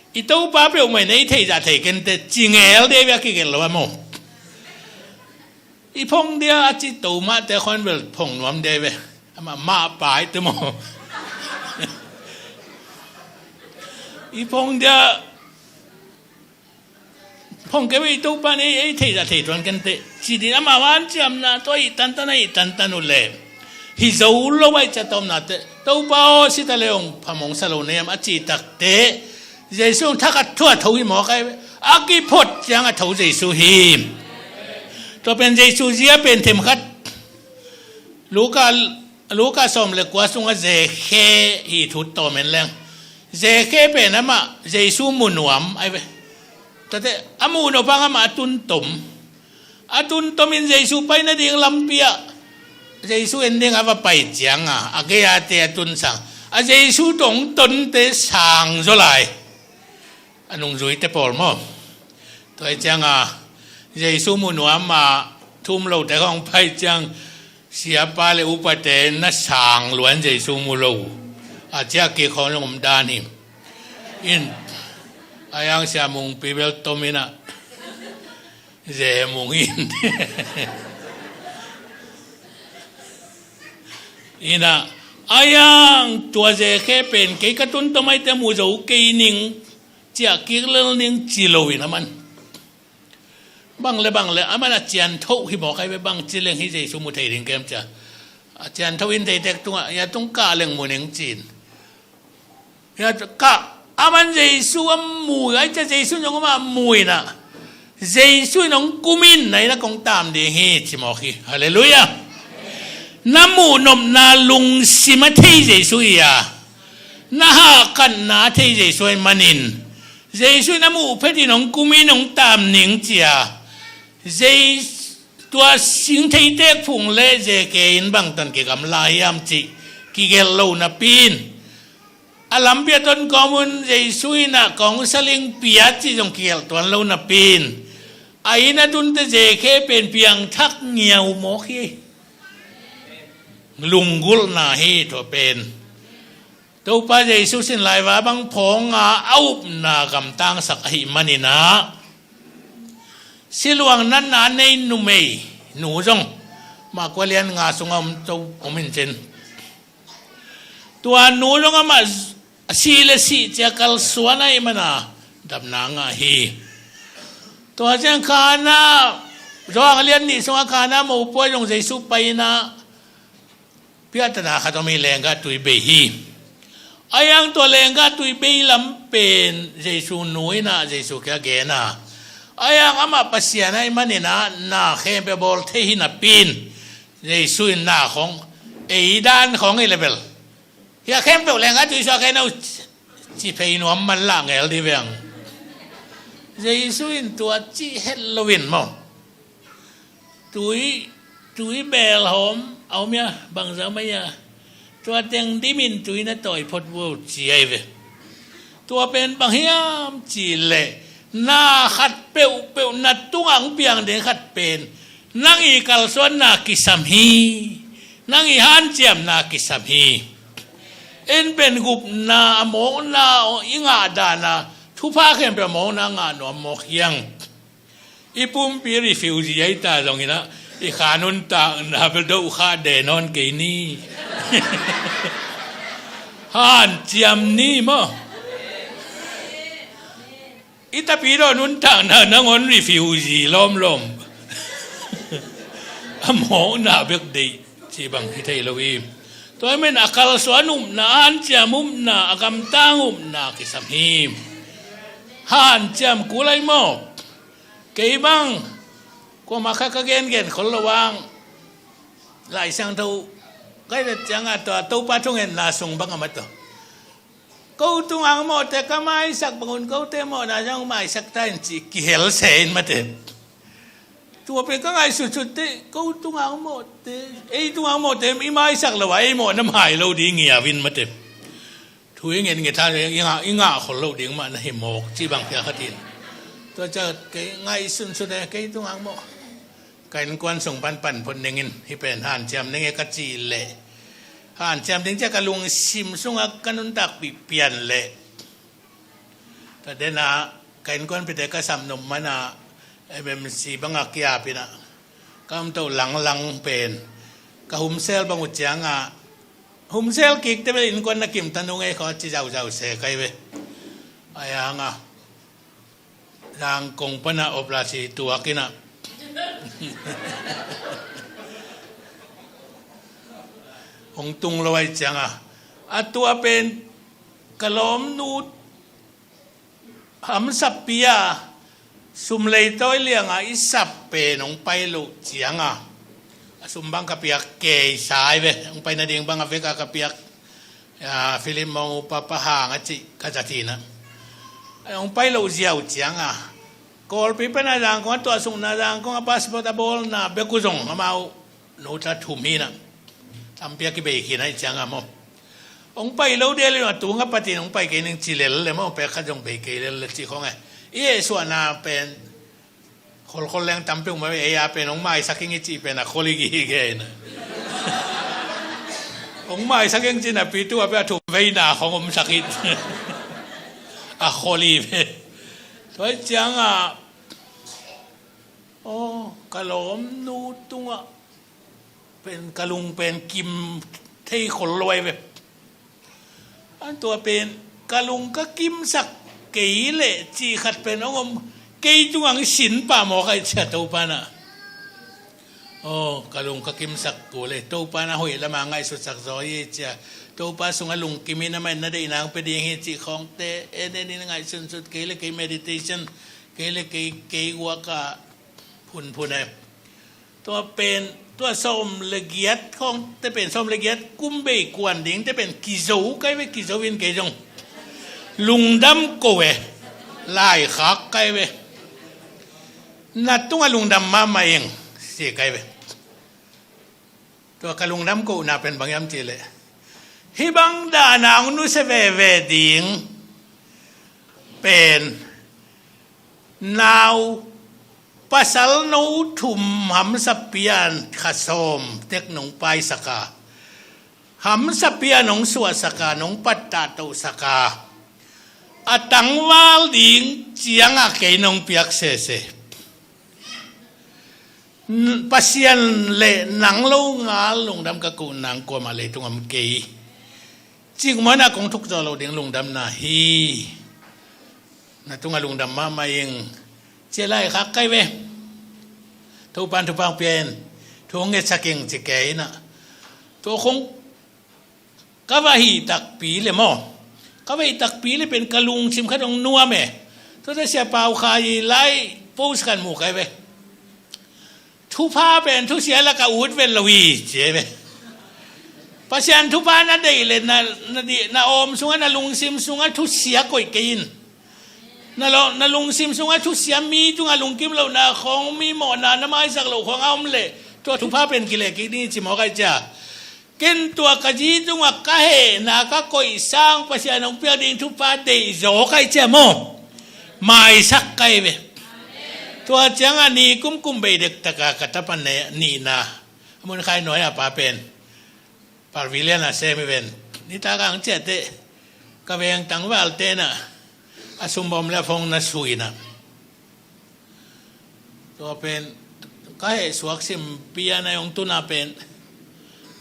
I Topa peuhmah in ei theih zah thei kente ci ngel dei bia kigelh lo a maw. I phong dia a ci to mahte khawn bel phong nuam dei ve. Amah mah pai te maw. I phong dia phong kei ve i Topa in ei, ei theih zah thei tuan kente ci din amah van ciamna tua i tantan a i tantan uh le. Hi zo lo a i cia tawmnate Topa aw sita leong phamong sa lo nem a ci takte Jesu thak a thuah tho hi mawk ai ve. A kiphot ciang a tho Jesu hi. Tua pen Jesu zia pen themkhat Luka, Luka sawm le kua sungah Zekhe hi thut tawm en leng. Zekhe pen amah Jesu mu nuam ai ve. Tate a muh nopang amah a tun tom. A tun tomin Jesu pai nading lampi ah Jesu en ding a va pai cianga a gei-ate a tunsang A Jesu tawh hong tonte sang zaw lai. A nungzuite pawl maw? Tua hi cianga Jesu mu nuam a, thu um lote khawng pai ciang, siapa le upate na sang luan Jesu mu lo a ciah kik khawng zong om dan hi. In a yang Sia Mungpi bel tom in a, Ze Mung in. In a, a yang tua Ze khe pen kei ka tun tom aite mu zo kei ning, ciah kik lel ning ci lo in a man. Bang le bang le a man a cianthoh hi mawk ai ve, bang ci leng hi Jesu mu thei ding kem cia. A cianthoh in thei tek tungah, ya tung kah leng mu ning cin. Ya kah, a man Jesu a mu ai cia, Jesu zong a mu in a, Jesu in hong kum in na inn ah kong tam ding hi ci mawk hi. Halleluiah. Na muh nopna lungsim a thei Jesu hi a, na hahkatna a thei Jesu ahih manin, Jesu in a muh phet in hong kum in hong tam ning cia. Jesu, tua sing theitek phung le Ze khe in bangtan kigamla hiam cih kigelh lo napi in, a lampi a ton kawm un Jesu in a kong saling pia cih zong kigelh tuan lo napi in, a inn a tunte Ze khe pen piangthak ngiau mawk hi. Lunggulhna hi tua pen. Topa Jesu sin lai va bang phawng a, a upna gamtangsak ahih manin a, siluang natna a nei numei nu zong, Marka lian nga sungah om to, om in cin. Tua nu zong amah a sih le sih cia kalsuan ahih man a dapna ngah hi. Tua ciang Kana, Johan lian nih sungah Kana mopawi zong Jesu pai in a, piahtana khat om hi, lenggah tui bei hi. A yang tua lenggah tui bei lam pen Jesu nu in a Jesu kiang gen a, a yang amah Pasian ahih manin a na khempeuh bawl thei hi napi in, Jesu in na khawng, ei dan khawng hi le bel, hia khempeuh lenggah tui suak kei no, ci phei nuam man lah ngel di veng. Jesu in tua cih het lo in maw, tui, tui bel hawm a om ia, bangza om ia, tua teng dimin tui na tawi phot vo ci ai ve. Tua pen bang hiam cih leh, na khat peuhpeuh na tungah hong piang ding khat pen, nang i kalsuanna kisam hi. Nang i hanciamna kisam hi. En pen gupna a mawkna i ngah dan a, thupha khempeuh a mawkna ngah nuam mawk hiang. I pumpi refugee ai ta zong in a, i kha nuntakna bel doh kha de nawn kei ni. Hanciam ni maw. I tapidaw nuntakna nangawn refugee lawmlawm. A mawkna bek deih cih bang hi thei lo hi. Tua ahih manin a kalsuan upna, a hanciam upna, a gamtang upna kisam hi. Hanciam kul ai maw. Kei bang kuamah khat ka gengen khol lo ang. Lai Siangtho ka et ciangah tua Topa thungetna sung bang a mat uh. Ko tungah mawhte ka maisak bangun kote mawhna zong maisak ta in ci kihel se in mate. Tua pen ka ngaihsutsut teh, ko tungah mawhte, ei tungah mawhte i maisak lo a, ei mawhna mai lo ding ngiau in mate. Thu i ngetnget a, i ngah, i ngah khol lo ding mah na hi mawk ci bang pia khat in. Tua ciah kei ngaihsutsut e, kei tungah mawh. Ka innkuan sung pan pan phot ning in, hih pen hanciam ning e ka cih leh, hanciam ding ciah ka lungsim sungah ka nuntakpih pian leh, tua denah ka innkuanpihte ka sap nop manah M M C bangah kiap inah ka om toh langlang pen ka humsel bang uh ciangah, humsel kikte bel innkuan na kimta nung ei khaw ci zauzau se kai ve. A yangah Zangkong pana operasi tuak inah hong tung lo ai cianga, a tua pen ka lawmnu hamsappi a sum leitawi lianga i sap pen hong pai loh cianga, a sum bang ka piak kei sai ve, hong pai nading bang a veka ka piak. Philip Mong Upa Pa Hang a cih ka zat hi inah, hong pai loh ziau cianga, Kawlpi pana Zangkong a tuahsukna, Zangkong a passport a bawlna bek uh zong amau nuta thum hi inah, tampi a kibei khin ahi cianga maw. Hong pai lo ding a, tung a patin hong pai kei ning ci lel le maw, pek khat zong bei kei lel le cih khong e. I hehsuahna pen kholkhol leng tampi hong mawk, ei a pen hong maisak ing i cih pen a khol i gige in a. Hong maisak ing ci napi tu a pen a thum veina khong omsak hi. A khol i ve. Tua hi ciangah, aw, ka lawmnu tungah pen ka lung pen kim thei khol lo ahi ve. An tua pen ka lung ka kimsak kei leh cih khat pen hong om, kei tungah hong sin pah mawk ahih ciang Topa in a. Aw, ka lung ka kimsak kul e, Topa in a hoih lamah ngaihsutsak zaw hi ci a, Topa sungah lungkim in amah in na deihna hong pia ding hi cih khawngte en en in ngaihsutsut kei leh kei meditation, kei leh kei, kei uak a phunphun e. Tua pen, tua sawm le giat khawngte pen, sawm le giat kum bei kuan dingte pen kizo kai ve, kizo in kei zong lungdam ko e, laikhak kai ve. Na tungah lungdam mahmah ing, si kai ve. Tua ka lungdam kohna pen bang hiam cih leh, hih bang dan a hong nusia veve ding pen nau pasal no thum hamsa pian kha sawm tek nong paisak a, hamsa pian nong suahsak a, nong pattah tohsak a, a tangval ding ciangah kei nong piak sese. N-, Pasian le nang lo ngal lungdam ka ko nang kuamah leitung om kei. Cik mawhna kong thuk zaw lo ding lungdamna hi. Na tungah lungdam mahmah ing. Cia laikhak kai ve. Topan thupha pia in. Thu hong ngetsak ing ci kei in a. Tua khong ka va hih takpi le maw. Ka va hih takpi le pen ka lungsim khat hong nuam e. Tua teh Sia Pau Khai lai post kan mu kai ve. Thupha pen thusia lakah ut vet lo hi, ci ve. Pasian thupha na deih le na, na di, na awm sungah, na lungsim sungah thusia koih kei in. Na lo, na lungsim sungah thusia, mi tungah lungkim lohna khawng, mi mawhna na maisak loh khawng a om leh, tua thupha pen kileh kik ding hi ci mawk ahih ciang. Ken tua ka zi tungah ka hehna ka koih sang Pasian hong piak ding thupha deih zaw ka hih ciang maw, maisak ka hi ve. Tua ciangah ni kumkum bei dektak a ka tapa ne, nihna a mun khai nuai a pa pen Pavilion a sem hi ven. Nitak a hong ciah teh ka veng tangvalte in a, a sumbawm le a phone na sui in a. Tua pen ka heh suak sim pian a hong tun a pen,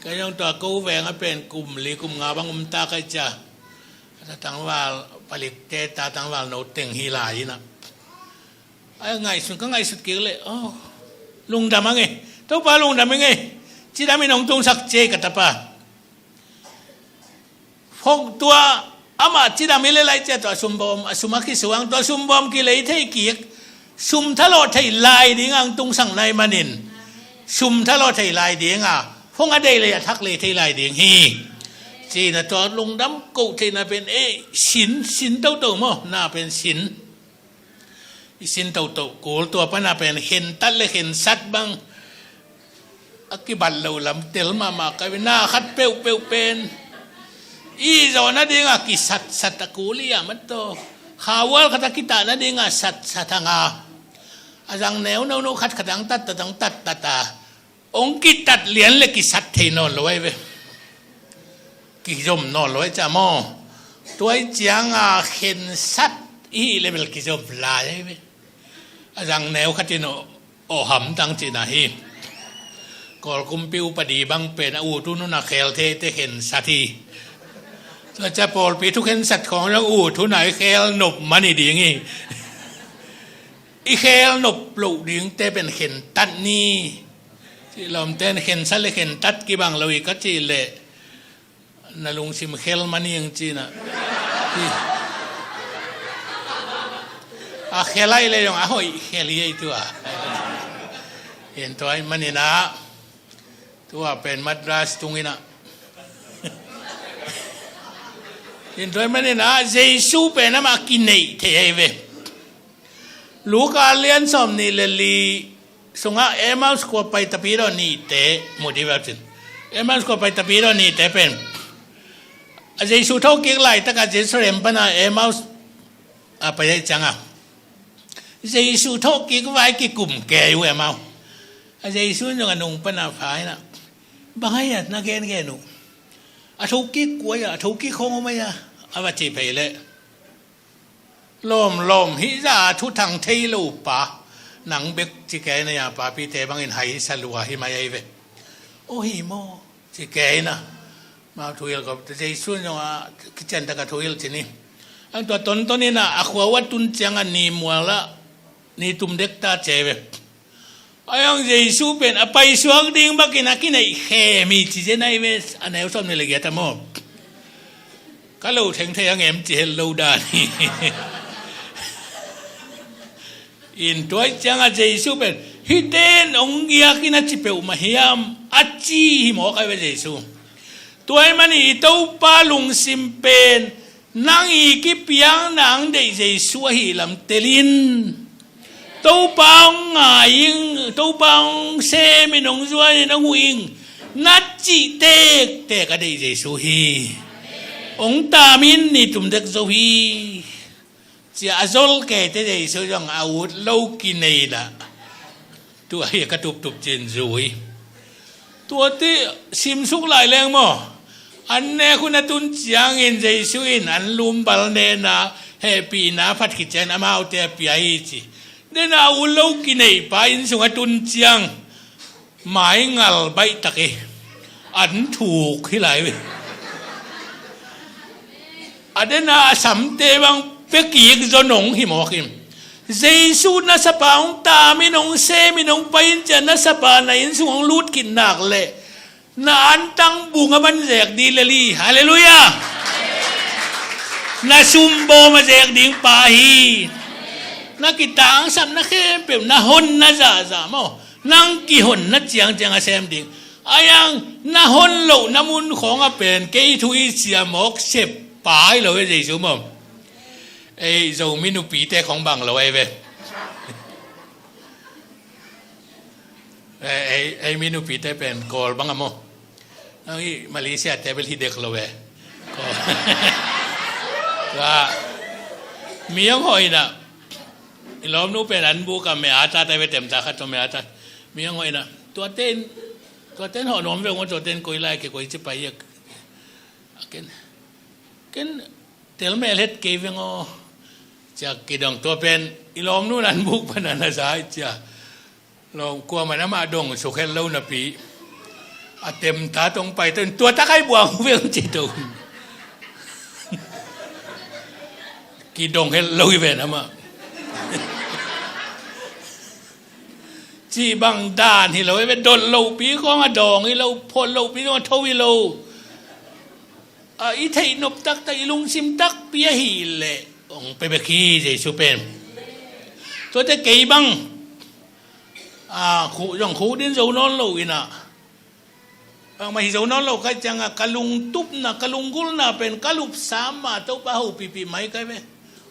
ka hong tua ko veng a pen kum li kum nga bang om ta ka hih ciang, a ta tangval palikte ta tangval no teng hi lai in a. A ngaihsun, ka ngaihsut kik leh, oh, lungdam ang e. Topa lungdam ang e. Cidam in hong tungsak ci e ka tapa. Phone tua amah cidam hi leh lai ciang tua sumbawm, a sum a kisuang, tua sumbawm kilei thei kik. Sum thalawh thei lai ding ang tungsak nai manin, sum thalawh thei lai ding a, phone a deih leh a thak lei thei lai ding hi. Ci in a, tua lungdam koh theihna pen, eh, sin, sin toto maw, na pen sin. I sin toto kul, tua pan a pen khentat le khensat bang a kibat loh lam tel mahmah ka hi ve. Na khat peuhpeuh pen i zawh nading a kisatsat a kul hi a, mataw. Khauhual khat a kitah nading a satsat hang a, a zang neuno no khat khat a hong tattat, hong tattat a, hong kitat lian leh kisat thei nawn lo ahi ve. Kizom nawn lo ahi ciang maw. Tua hi ciang a khensat i hih leh bel kizom lai ahi ve. A zang neu khat in aw, aw hamtang cihna hi. Kawl kumpi upadi bang pen a ut hun hun a khel theite khensat hi. Tua ciang pawlpi thu khensat khawng zong ut hun a i khel nop man hi ding hi. I khel nop loh dingte pen khentat ni. Cih lawmte in khensat le khentat kibang lo hi ka cih leh, na lungsim khel man hi ing ci in a. A khel ahih leh zong a hoih khel hi ei tua. Hi in tua ahih manin a, tua pen Madras tung in a. Hi in tua ahih manin a, Jesu pen amah kineih thei ahi ve. Luka lian sawmnih le li sungah Emmaus khua pai tapidaw nihte mu dih vet cin. Emmaus khua pai tapidaw nihte pen A Jesu thawhkik laitakah Jerusalem pana Emmaus a pai ahih ciangah Jesu thawhkik vai kikum kei uh Emmaus. A Jesu in zong a nung pana pha inah, "Bang ahi a na gengen uh? A thokik kua ahi a, a thokik hong om ahi a?" a va cih phei leh, "Lawmlawm, hih zah a thuthang thei lo pa, nang bek ci kei na, a papite bangin hai sa lua hi mai ahi ve." "Aw, hi maw?" ci kei na. Mau thuhilh kop, Jesu in zong a kician takah thuhilh ci ni. Ang tua tonton inah a khua uh a tun ciangah ni mual ah ni tum dek ta ci ve. Ahi zong Jesu pen a paisuak ding bakin a kineih khem hi ci zen ahi ve, a neu sawm ni le giat ah maw. Ka lo theng thei ang em ci het lo dan hi. In tua ahih ciangah Jesu pen, "Hihte in hong giak in a ci peuhmah hiam?" a ci hi mawk ahi ve Jesu. Tua ahih manin i Topa lungsim pen nang i kipiakna hong deih Jesu ahih lam tel in. Topa hong ngai in, Topa hong sem in, hong zuan in, hong huh in, na cih tektek a deih Jesu hi. Hong tam in ni tum dek zo hi. Ci a zol keite Jesu zong a ut lo kinei dah. Tua hi ka tuptup cin zui. Tuate simsuk lai leng maw? An nek hun a tun ciangin Jesu in an lumbal nena hehpihna phat khit ciangin amaute a pia hi ci. Dena ut lo kinei pa inn sung a tun ciang mai ngal baih tak hi. An thuk hi lai ve. A dena a samte bang pia kik zaw nong hi mawk hi. Jesu na sapa hong tam in, hong sem in, hong pai in ciang na sapa na inn sung hong lut kik nak leh na antang bung a man zek ding lel hi. Halleluiah. Na sumbawm a zek ding pa hi. Na kitangsapna khempeuh, na honna zahzah maw, nang kihonna ciangciang a sem ding. Ahi zong na hon lohna mun khawng ah pen kei thu i sia mawk sep pa hi lo hi Jesu maw. Ei Zomi nupite khawng bang lo ahi ve. Ei, ei, ei mi nupite pen Kawl bang a maw. Nang i Malaysia te bel hi dek lo ve. Kawl. Tua mi hong hoihna. I lawmnu pen an buk a me a ta te ve, temta khat tawh me a ta. Mi hong hoihna. Tuate in, tuate in hawh nuam ve ung aw, tuate in koi lai ke koi ci pai hi a. A ken, ken tel mel het kei veng aw. Cia kidong, tua pen i lawmnu in an buk pan a na za hi cia. Lawm kuaman amah dong suk het lo napi a temta tawh hong pai tawh in tua tak ai buang veng ci to. Kidong het lo hi ven amah. Cih bang dan hi lo hi ve, dot lohpi khawng a dawng hi lo, phot lohpi khawng a tho hi lo. A, i theih nop taktak, i lungsim takpi ahih leh hong pia bek hi Jesu pen. Tuate kei bang, a, khuh zong khuh din zo nawn lo inah, bangmah hi zo nawn lo ka hih ciangah ka lungtupna, ka lunggulhna pen ka lupsa mah Topa hopihpih mai ka hi ve.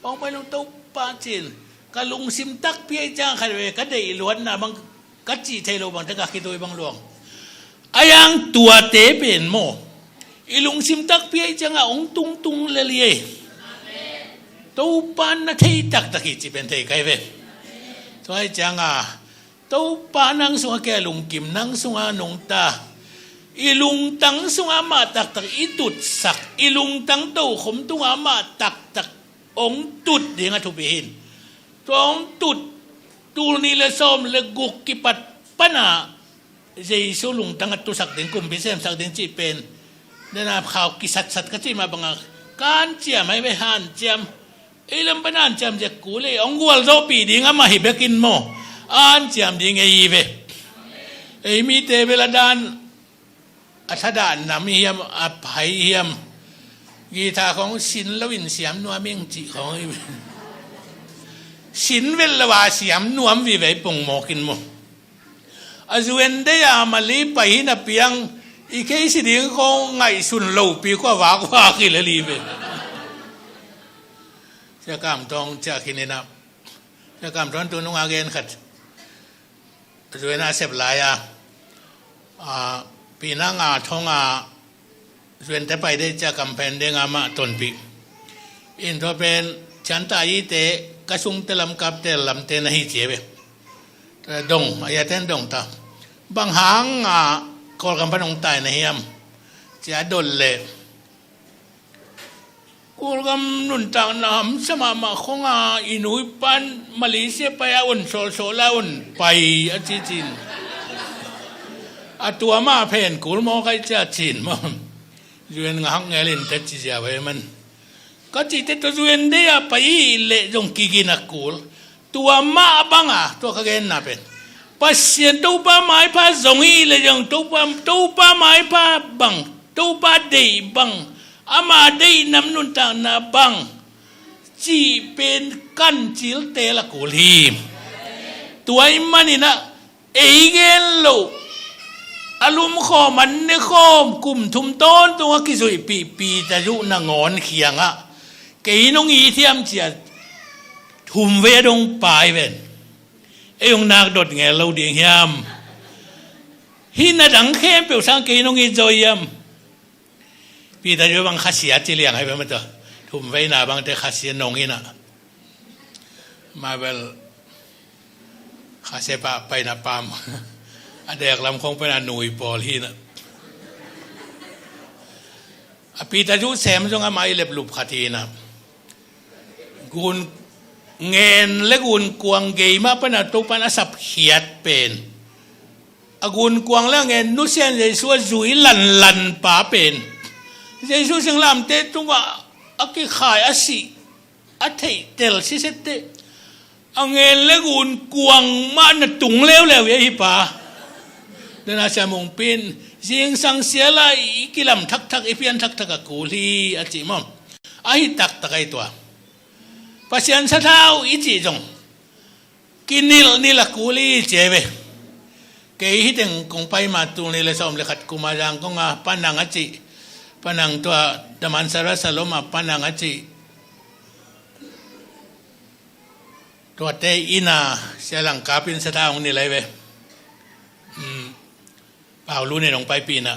Hong pai lung Topa cin, ka lungsim takpi ahih ciangah khat ve ka deih luatna bang ka cih theih loh bang te ka khitui bang luang. Ahi zong tuate pen maw, i lungsim takpi ahih ciangah hong tungtung lel hi. Topa na thei taktak hi cih pen thei ka hi ve. Tua ahih ciangah Topa nang sungah kei a lungkim, nang sungah nungta, i lungtang sungah amah taktak i tutsak, i lungtang tokhom tungah amah taktak hong tut ding a thupi hi. Tua hong tut, tul nih le sawm le guk kipat pana Jesu lungtang a tusak ding, kumpi semsak ding cih pen, dena khau kisatsat ka cih mah bangah ka hanciam ahi ve, hanciam. Ei lam pan hanciam zek kul hi, hong gualzawhpih ding amah hi bekin maw, hanciam ding ei hi ve. Ei mite bel a dan, a thadah nam hiam, a phai hiam, guitar khawng sin loin siam nuam ing cih khawng hi ve. Sin vet lo a siam nuam vive pongmawk in maw. A zuen dei a mali pai hi napi ang, i case ding khawng ngaihsun lopi khua vakvak hi lel hi ve. Sia Kam Thawng, Sia Khin inah, Sia Kam Thawng tu nunga gen khat. A zuen a sep lai a, a, pina nga thong a, Zuente pai deh cia kamphen deng amah tonpih. In tua pen cianta ite ka sungte lam kapte lamte na hi cia ve. Dong a yaten dong ta. Bang hang a Kawlgam pan hong tai na hiam? Cia dot leh Kawlgam nuntakna hamsa mahmah khong a i nu i pan Malaysia pai a on sawlsawl a on pai a ci cin. A tua mah phen kul maw kai cia cin maw? Zuen ngahak ngelin te ci zia vai man. Ka cite tua zuen dei a pai i leh zong kigin a kul. Tua mah bang a tua ka genna pen Pasian Topa maipha zong i leh zong Topa, Topa maipha bang, Topa deih bang, ama deih nam nuntakna bang cih pen kan cilte la kul hi. Tua i maninah ei gen loh a lumkhawm an ne khawm kum thum tawntung a kizuihpih Peter zuh nangawn khiangah kei nong it hiam cia thum vei a dong pai ven. Ei hong nak dot ngel lo ding hiam? Hih na dang khempeuh sang kei nong it zaw hiam? Peter zuh bang khasia ci liang hai ven mah tua. Thum veina bangte khasia nong hinah. Mabel khasia pah paina pam a dek lam khong paina nui pawl hinah. A Peter zuh sem zong amah i leplup khat hinah. Gun ngen le gun kuang gei mah paina Topan a sapkhiat pen a gun kuang le a ngen nusian Jesu a zui lanlan pa pen Jesu singlamte tungah a kikhai a sih a theihtel sisette a ngen le gun kuang mah na tung leuleu i ahi pa. Dena siamungpin zingsang siala i kilam thakthak i pian thakthak a kul hi a cih maw? Ahi taktak ahi tua. Pasian sathau i cih zong kinilh nilh a kul i ci ahi ve. Kei hiteng kong pai ma tul nih le sawm le khat kuma Zangkong a Panang a cih, Panang tua Damansara Salom a Panang a cih tuate ina sia langkap in sathau hong nilh ahi ve. Paulu nen hong paipihna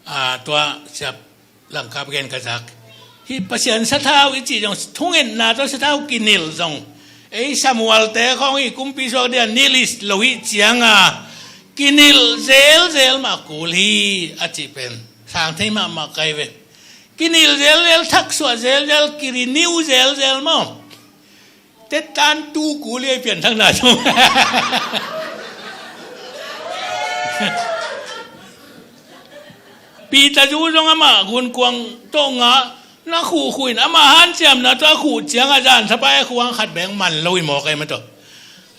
a tua siap langkap gen ka zak. Hih Pasian sathau i cih zong thungetna tawh sathau kinilh zong ei Samuelte khawng i kumpi suak dia nilh i lo hih cianga kinilh zelzel mah kul hi a cih pen sang thei mahmah kai ve. Kinilh zelzel thaksuah zelzel kiriniu zelzel maw? Tetan tu kul i pianthakna zong Peter zuh zong amah gunkuang tawh ngah na khuhkhuh in amah hanciamna tawh a khuh ciangah zan thapai a khuang khat beng man lo i mawk ahi mah tawh.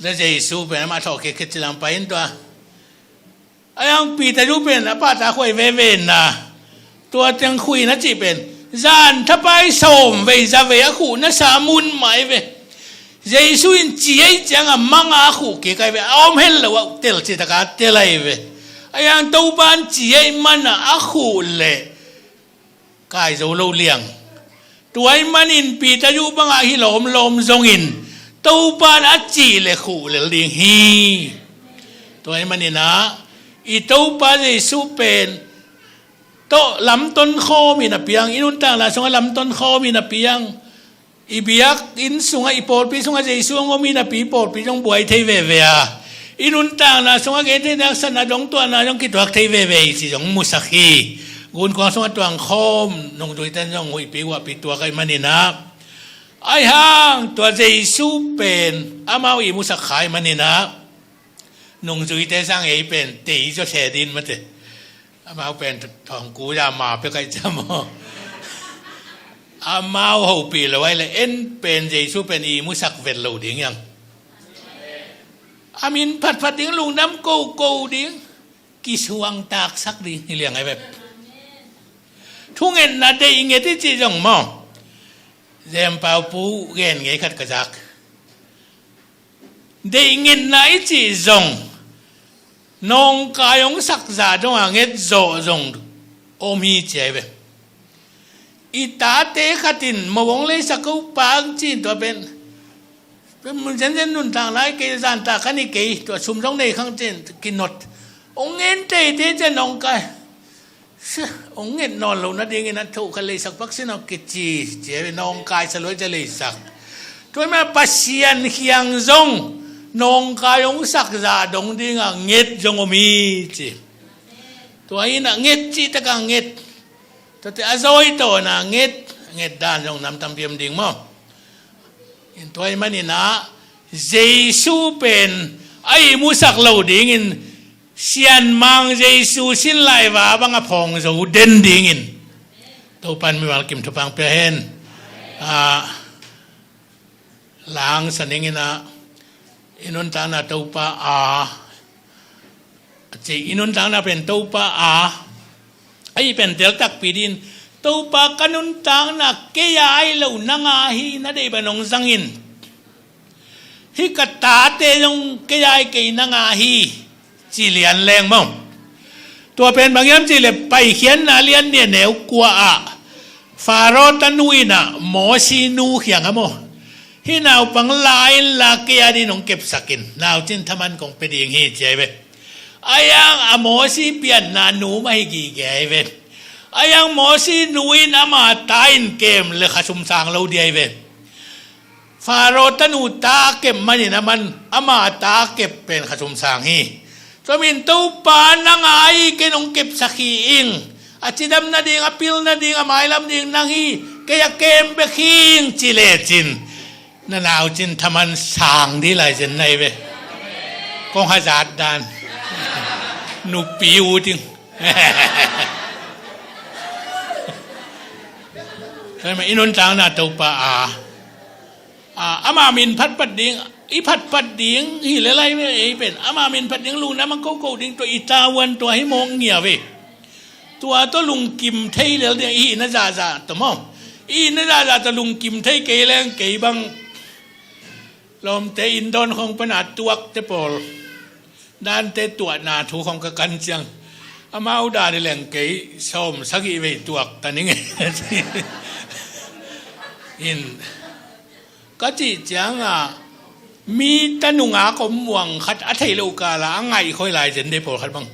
Za Jesu pen amah thawh kikit cilang pai in tua. A yang Peter zuh pen a pahta khuai veve na tua teng khuin a cih pen zan thapai sawm vei za vei a khuh nasa mun mah ahi ve. Jesu in ci ahi ciangah manga a khuh kik ahi ve. A om hel lo a tel citaka tel ahi ve. A yang Topa in ci ahi manah a khuh leh kai zo lo liang. Tua ahi manin Peter zuh bangah hi lawmlawm zongin Topa in a cih le khuh lel ding hi. Tua ahi maninah i Topa Jesu pen tawh lamton khawmin a piang, i nuntakna sungah lamton khawmin a piang. I biakinn sungah i pawlpi sungah Jesu hong om i napi pawlpi zong buai thei veve a, i nuntakna sungah gen thei naksatna dongtuahna zong kituak thei veve i ci zong musak hi. Gunkuang sungah tuangkhawm nungzuite in zong huihpi guahpi tuak ahi maninah ahi hang tua Jesu pen amau i musak khai maninah nungzuite sang ei pen tei zaw se din mate. Amau pen thawngku ya ma pia kai cia maw? Amau hopih lo ai le en pen Jesu pen i musak vet lo ding hiang. A min phatphat ding lungdam koko ding kisuangtaksak ding hi liang ai vet. Thungetna deih nget i cih zong maw? Zempau pu gen ngei khat ka zak. Deih ngetna i cih zong nawngkai hong sakzah dongah nget zawh zong om hi ci ahi ve. I tate khatin mawng leisak ko pang cin tua pen zenzen nuntak lai kei zanta khan i kei tua sum zong nei khang cin kinot hong ngen teitei cian nawngkai Hong nget nawn lo nadingin a thoh khat leisak pak sin aw kici, ci a ve, nawngkai sa luai ci a leisak. Tua ahih manin Pasian kiang zong nawngkai hong sak zah dong ding a nget zong om hi ci. Tua hi a nget cih tak a nget. Tuate a zawi tawh na nget, nget dan zong nam tampi om ding maw. Tua ahih manin ah Jesu pen a ihmusak lo dingin Sianmang Jesu sin laiva bang a phawng zo den dingin Topa'n mimal kim thupha hong pia hen. Ah, langsa ning in ah, i nuntakna Topa a, a ci, i nuntakna pen Topa a, a i pen tel takpi dingin, Topa ka nuntakna kei a hi lo nang a hi na deih bang hong zang in. Hih ka tate zong kei a hi kei nang a hi, ci lian leng maw. Tua pen bang hiam cih leh Paikhiatna lian nih a neu kua ah Faro tanu in ah Mosi nu kiangah maw, hih naupang la inla kei a dingin hong kepsak in, na cin thaman kong pia ding hi ci a hi ve. A hiang a Mosi pianna nu mah hi gige a hi ve. A hiang Mosi nu in ama ta in kem leh khasum sang lo ding a hi ve. Faro tanu ta kep manin aman ama ta kep pen khasum sang hi. Tua ahih manin Topa nang a hi, kei nong kepsak hi ing. A cidam nading, a pil nading, a mailam ding nang hi, kei a kem bek hi ing ci lecin, na nau cin thaman sang ding lai zen na hi ve. Kong hazat dan. Nupi u ding. Tua ahih manin i nuntakna Topa a, a, ama min phatpat ding, i phatpat ding hi lel a hi ve, ei pen ama min phat ding, lungdam a koko ding, tua i tavuan tua hi mawk ngia ve. Tua tawh lungkim thei lel ding, i hihna zahzah tawh maw. I hihna zahzah tawh lungkim thei kei leng kei bang lawmte inn dawn khawng pana tuakte pawl dante tuahna thu khawng ka kan ciang, amau dan hi leng kei sawm sagih vei tuak ta ning e. In, ka cih ciangah mi tanungak om muang khat a theih loh kala a ngaih khoi lai zen dei pawlkhat bang.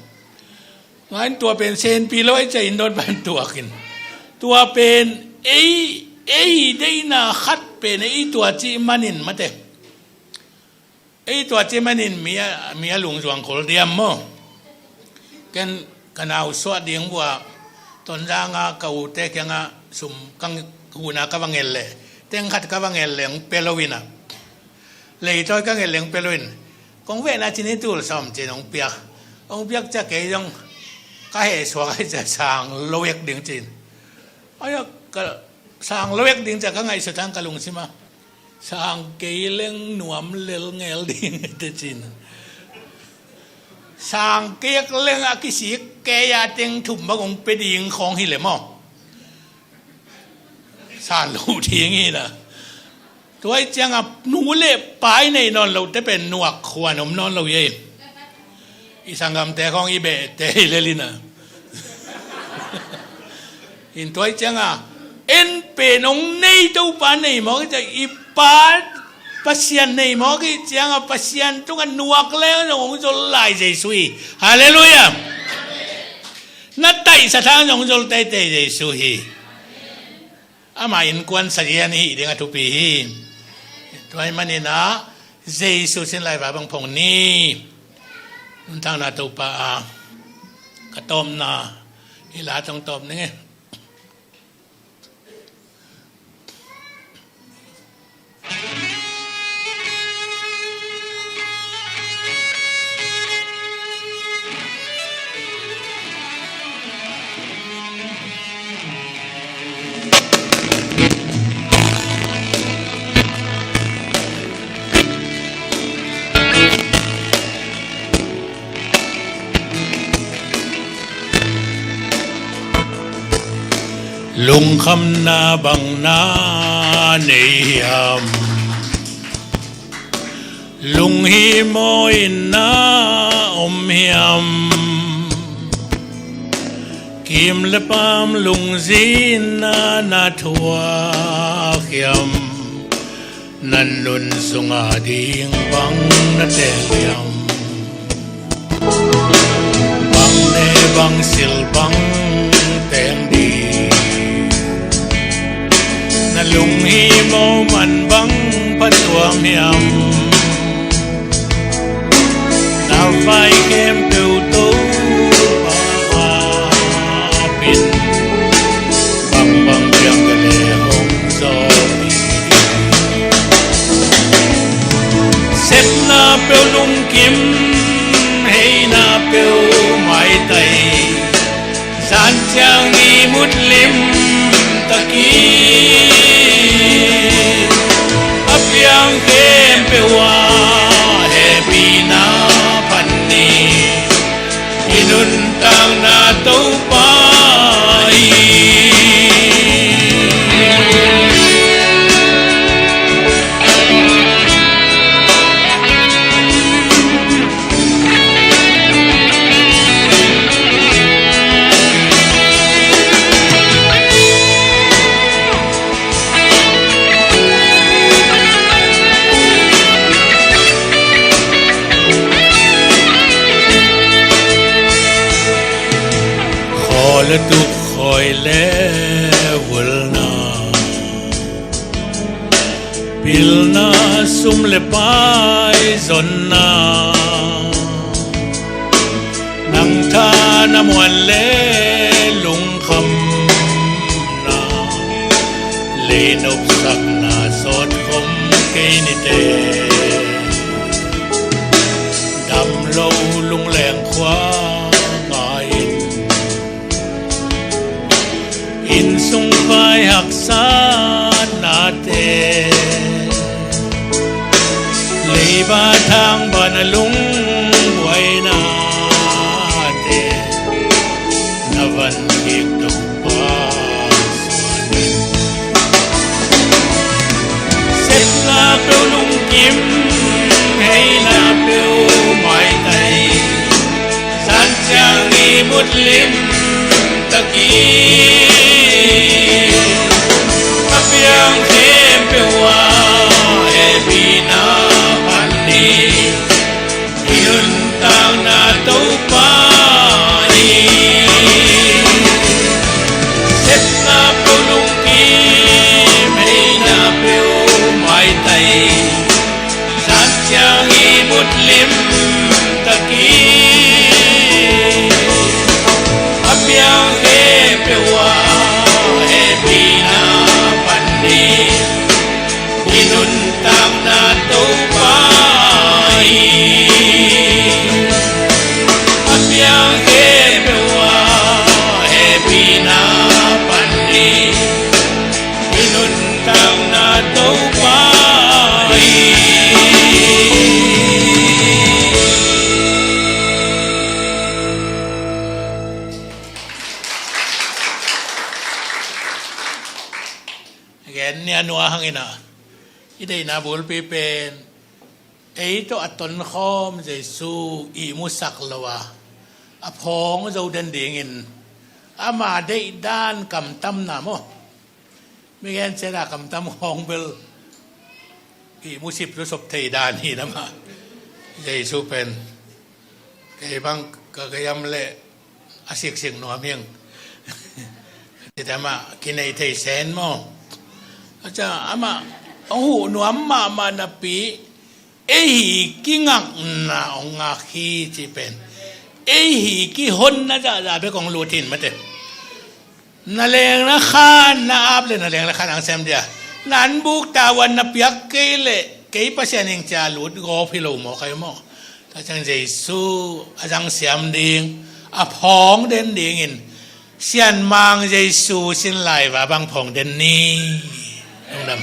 Ngain tua pen senpi lo ei ciah inn dawn pan tuakin. Tua pen ei, ei deihna khat pen ei tua cih manin mate. Ei tua cih manin mi a, mi a lungzuang khol diam maw. Ken ka nau suah ding vua Tonzang a ka ute kiangah sum ka huhna ka va ngen leh, teng khat ka va ngen leh hong pia lo in ah. Leitawi ka ngen leh hong pia lo in. Kong vehna cin hi tul sawm cin hong piak. Hong piak ciah kei zong ka heh suak ai ciah sang lo ek ding cin. Ai a ka sang lo ek ding ciah ka ngaihsut hang ka lungsim ah. Sang kei leng nuam lel ngel ding te cin. Sang kei leng a kisik kei a teng thum bang hong pia ding khawng hi leh maw. San lo ding hi na. Tua hi ciangah nu le pa i neih nawn lote pen nuak khuan om nawn lo hi ei. I sanggamte khawng i behte hi lel hi na. In tua hi ciangah en pen hong nei Topa nei mawk hi ciah, i pa Pasian nei mawk hi ciangah Pasian tungah nuak leng zong hong zol lai Jesu hi. Halleluiah. Na taihsa thang zong zol teitei Jesu hi. Ama innkuan sazian hih ding a thupi hi. Tua ahih manin ah Jesu sin laiva bang phong ni. Nuntakna Topa a, ka tawpna hi la tong tawp ning e. Lungkhamna bang na nei hiam? Lunghihmaw in na om hiam? Kim le paam lungzinna na thuak hiam? Na nun sungah ding bang na teel hiam? Bang ne bang sil bang Lunghimawh man bang phatuam hiam? Na vai khempeuh Topa apin, bangbang piang ka le hong zawh hi. Sepna peuh lungkim, heina peuh maitai, San Ciang ihmut limtakin a piang khempeuh ah hehpihna pan ni. I nuntakna Topa hi. Khawl a tuk khawi le vulna, pilna sum le pai zonna, nang tha na muan le lungkhamna, lei nopsakna sawt khom kei nite. Dam lo lungleng khua ngai-in, inn sung vai haksa nate, leiba thang ban a lungbuai nate, na van kik Topa suan in. Sepna peuh lungkim, heina peuh maitai, San Ciang ihmut limtakin a piang khempeuh ah hehpihna pan ni. I nuntakna Topa hi. Sepna peuh lungkim, heina peuh maitai, San Ciang ihmut limtakin a piang khempeuh ah hehpihna pan ni. I nuntakna Topa hi. A piang khempeuh ah hehpihna pan ni. I nuntakna Topa hi. Again, ni a nua hangin ah i deihna bulpi pen ei tawh a tonkhawm Jesu ihmusak lo a, a phawng zo den dingin ama deihdan kamtamna maw? Mi gen ciat a kamtam khawng bel ihmusip lusop thei dan hi na mah. Jesu pen kei bang ka gayam leh a siksik nuam hing. Cite amah kinei thei sen maw? Aca amah hong huh nuam mahmah napi, ei hi kingakna hong ngak hi cih pen, ei hi kihonna zahzah bek hong lut hin mate. Na leng na khan na ap le na leng na khan ang sem dia, na anbuk tavuan na piak kei leh kei Pasian hing cia lut gawp hi lo maw, kai maw? Tua ciang Jesu a zang siam ding, a phawng den dingin Sianmang Jesu sin lai va bang phawng den ni. Lungdam.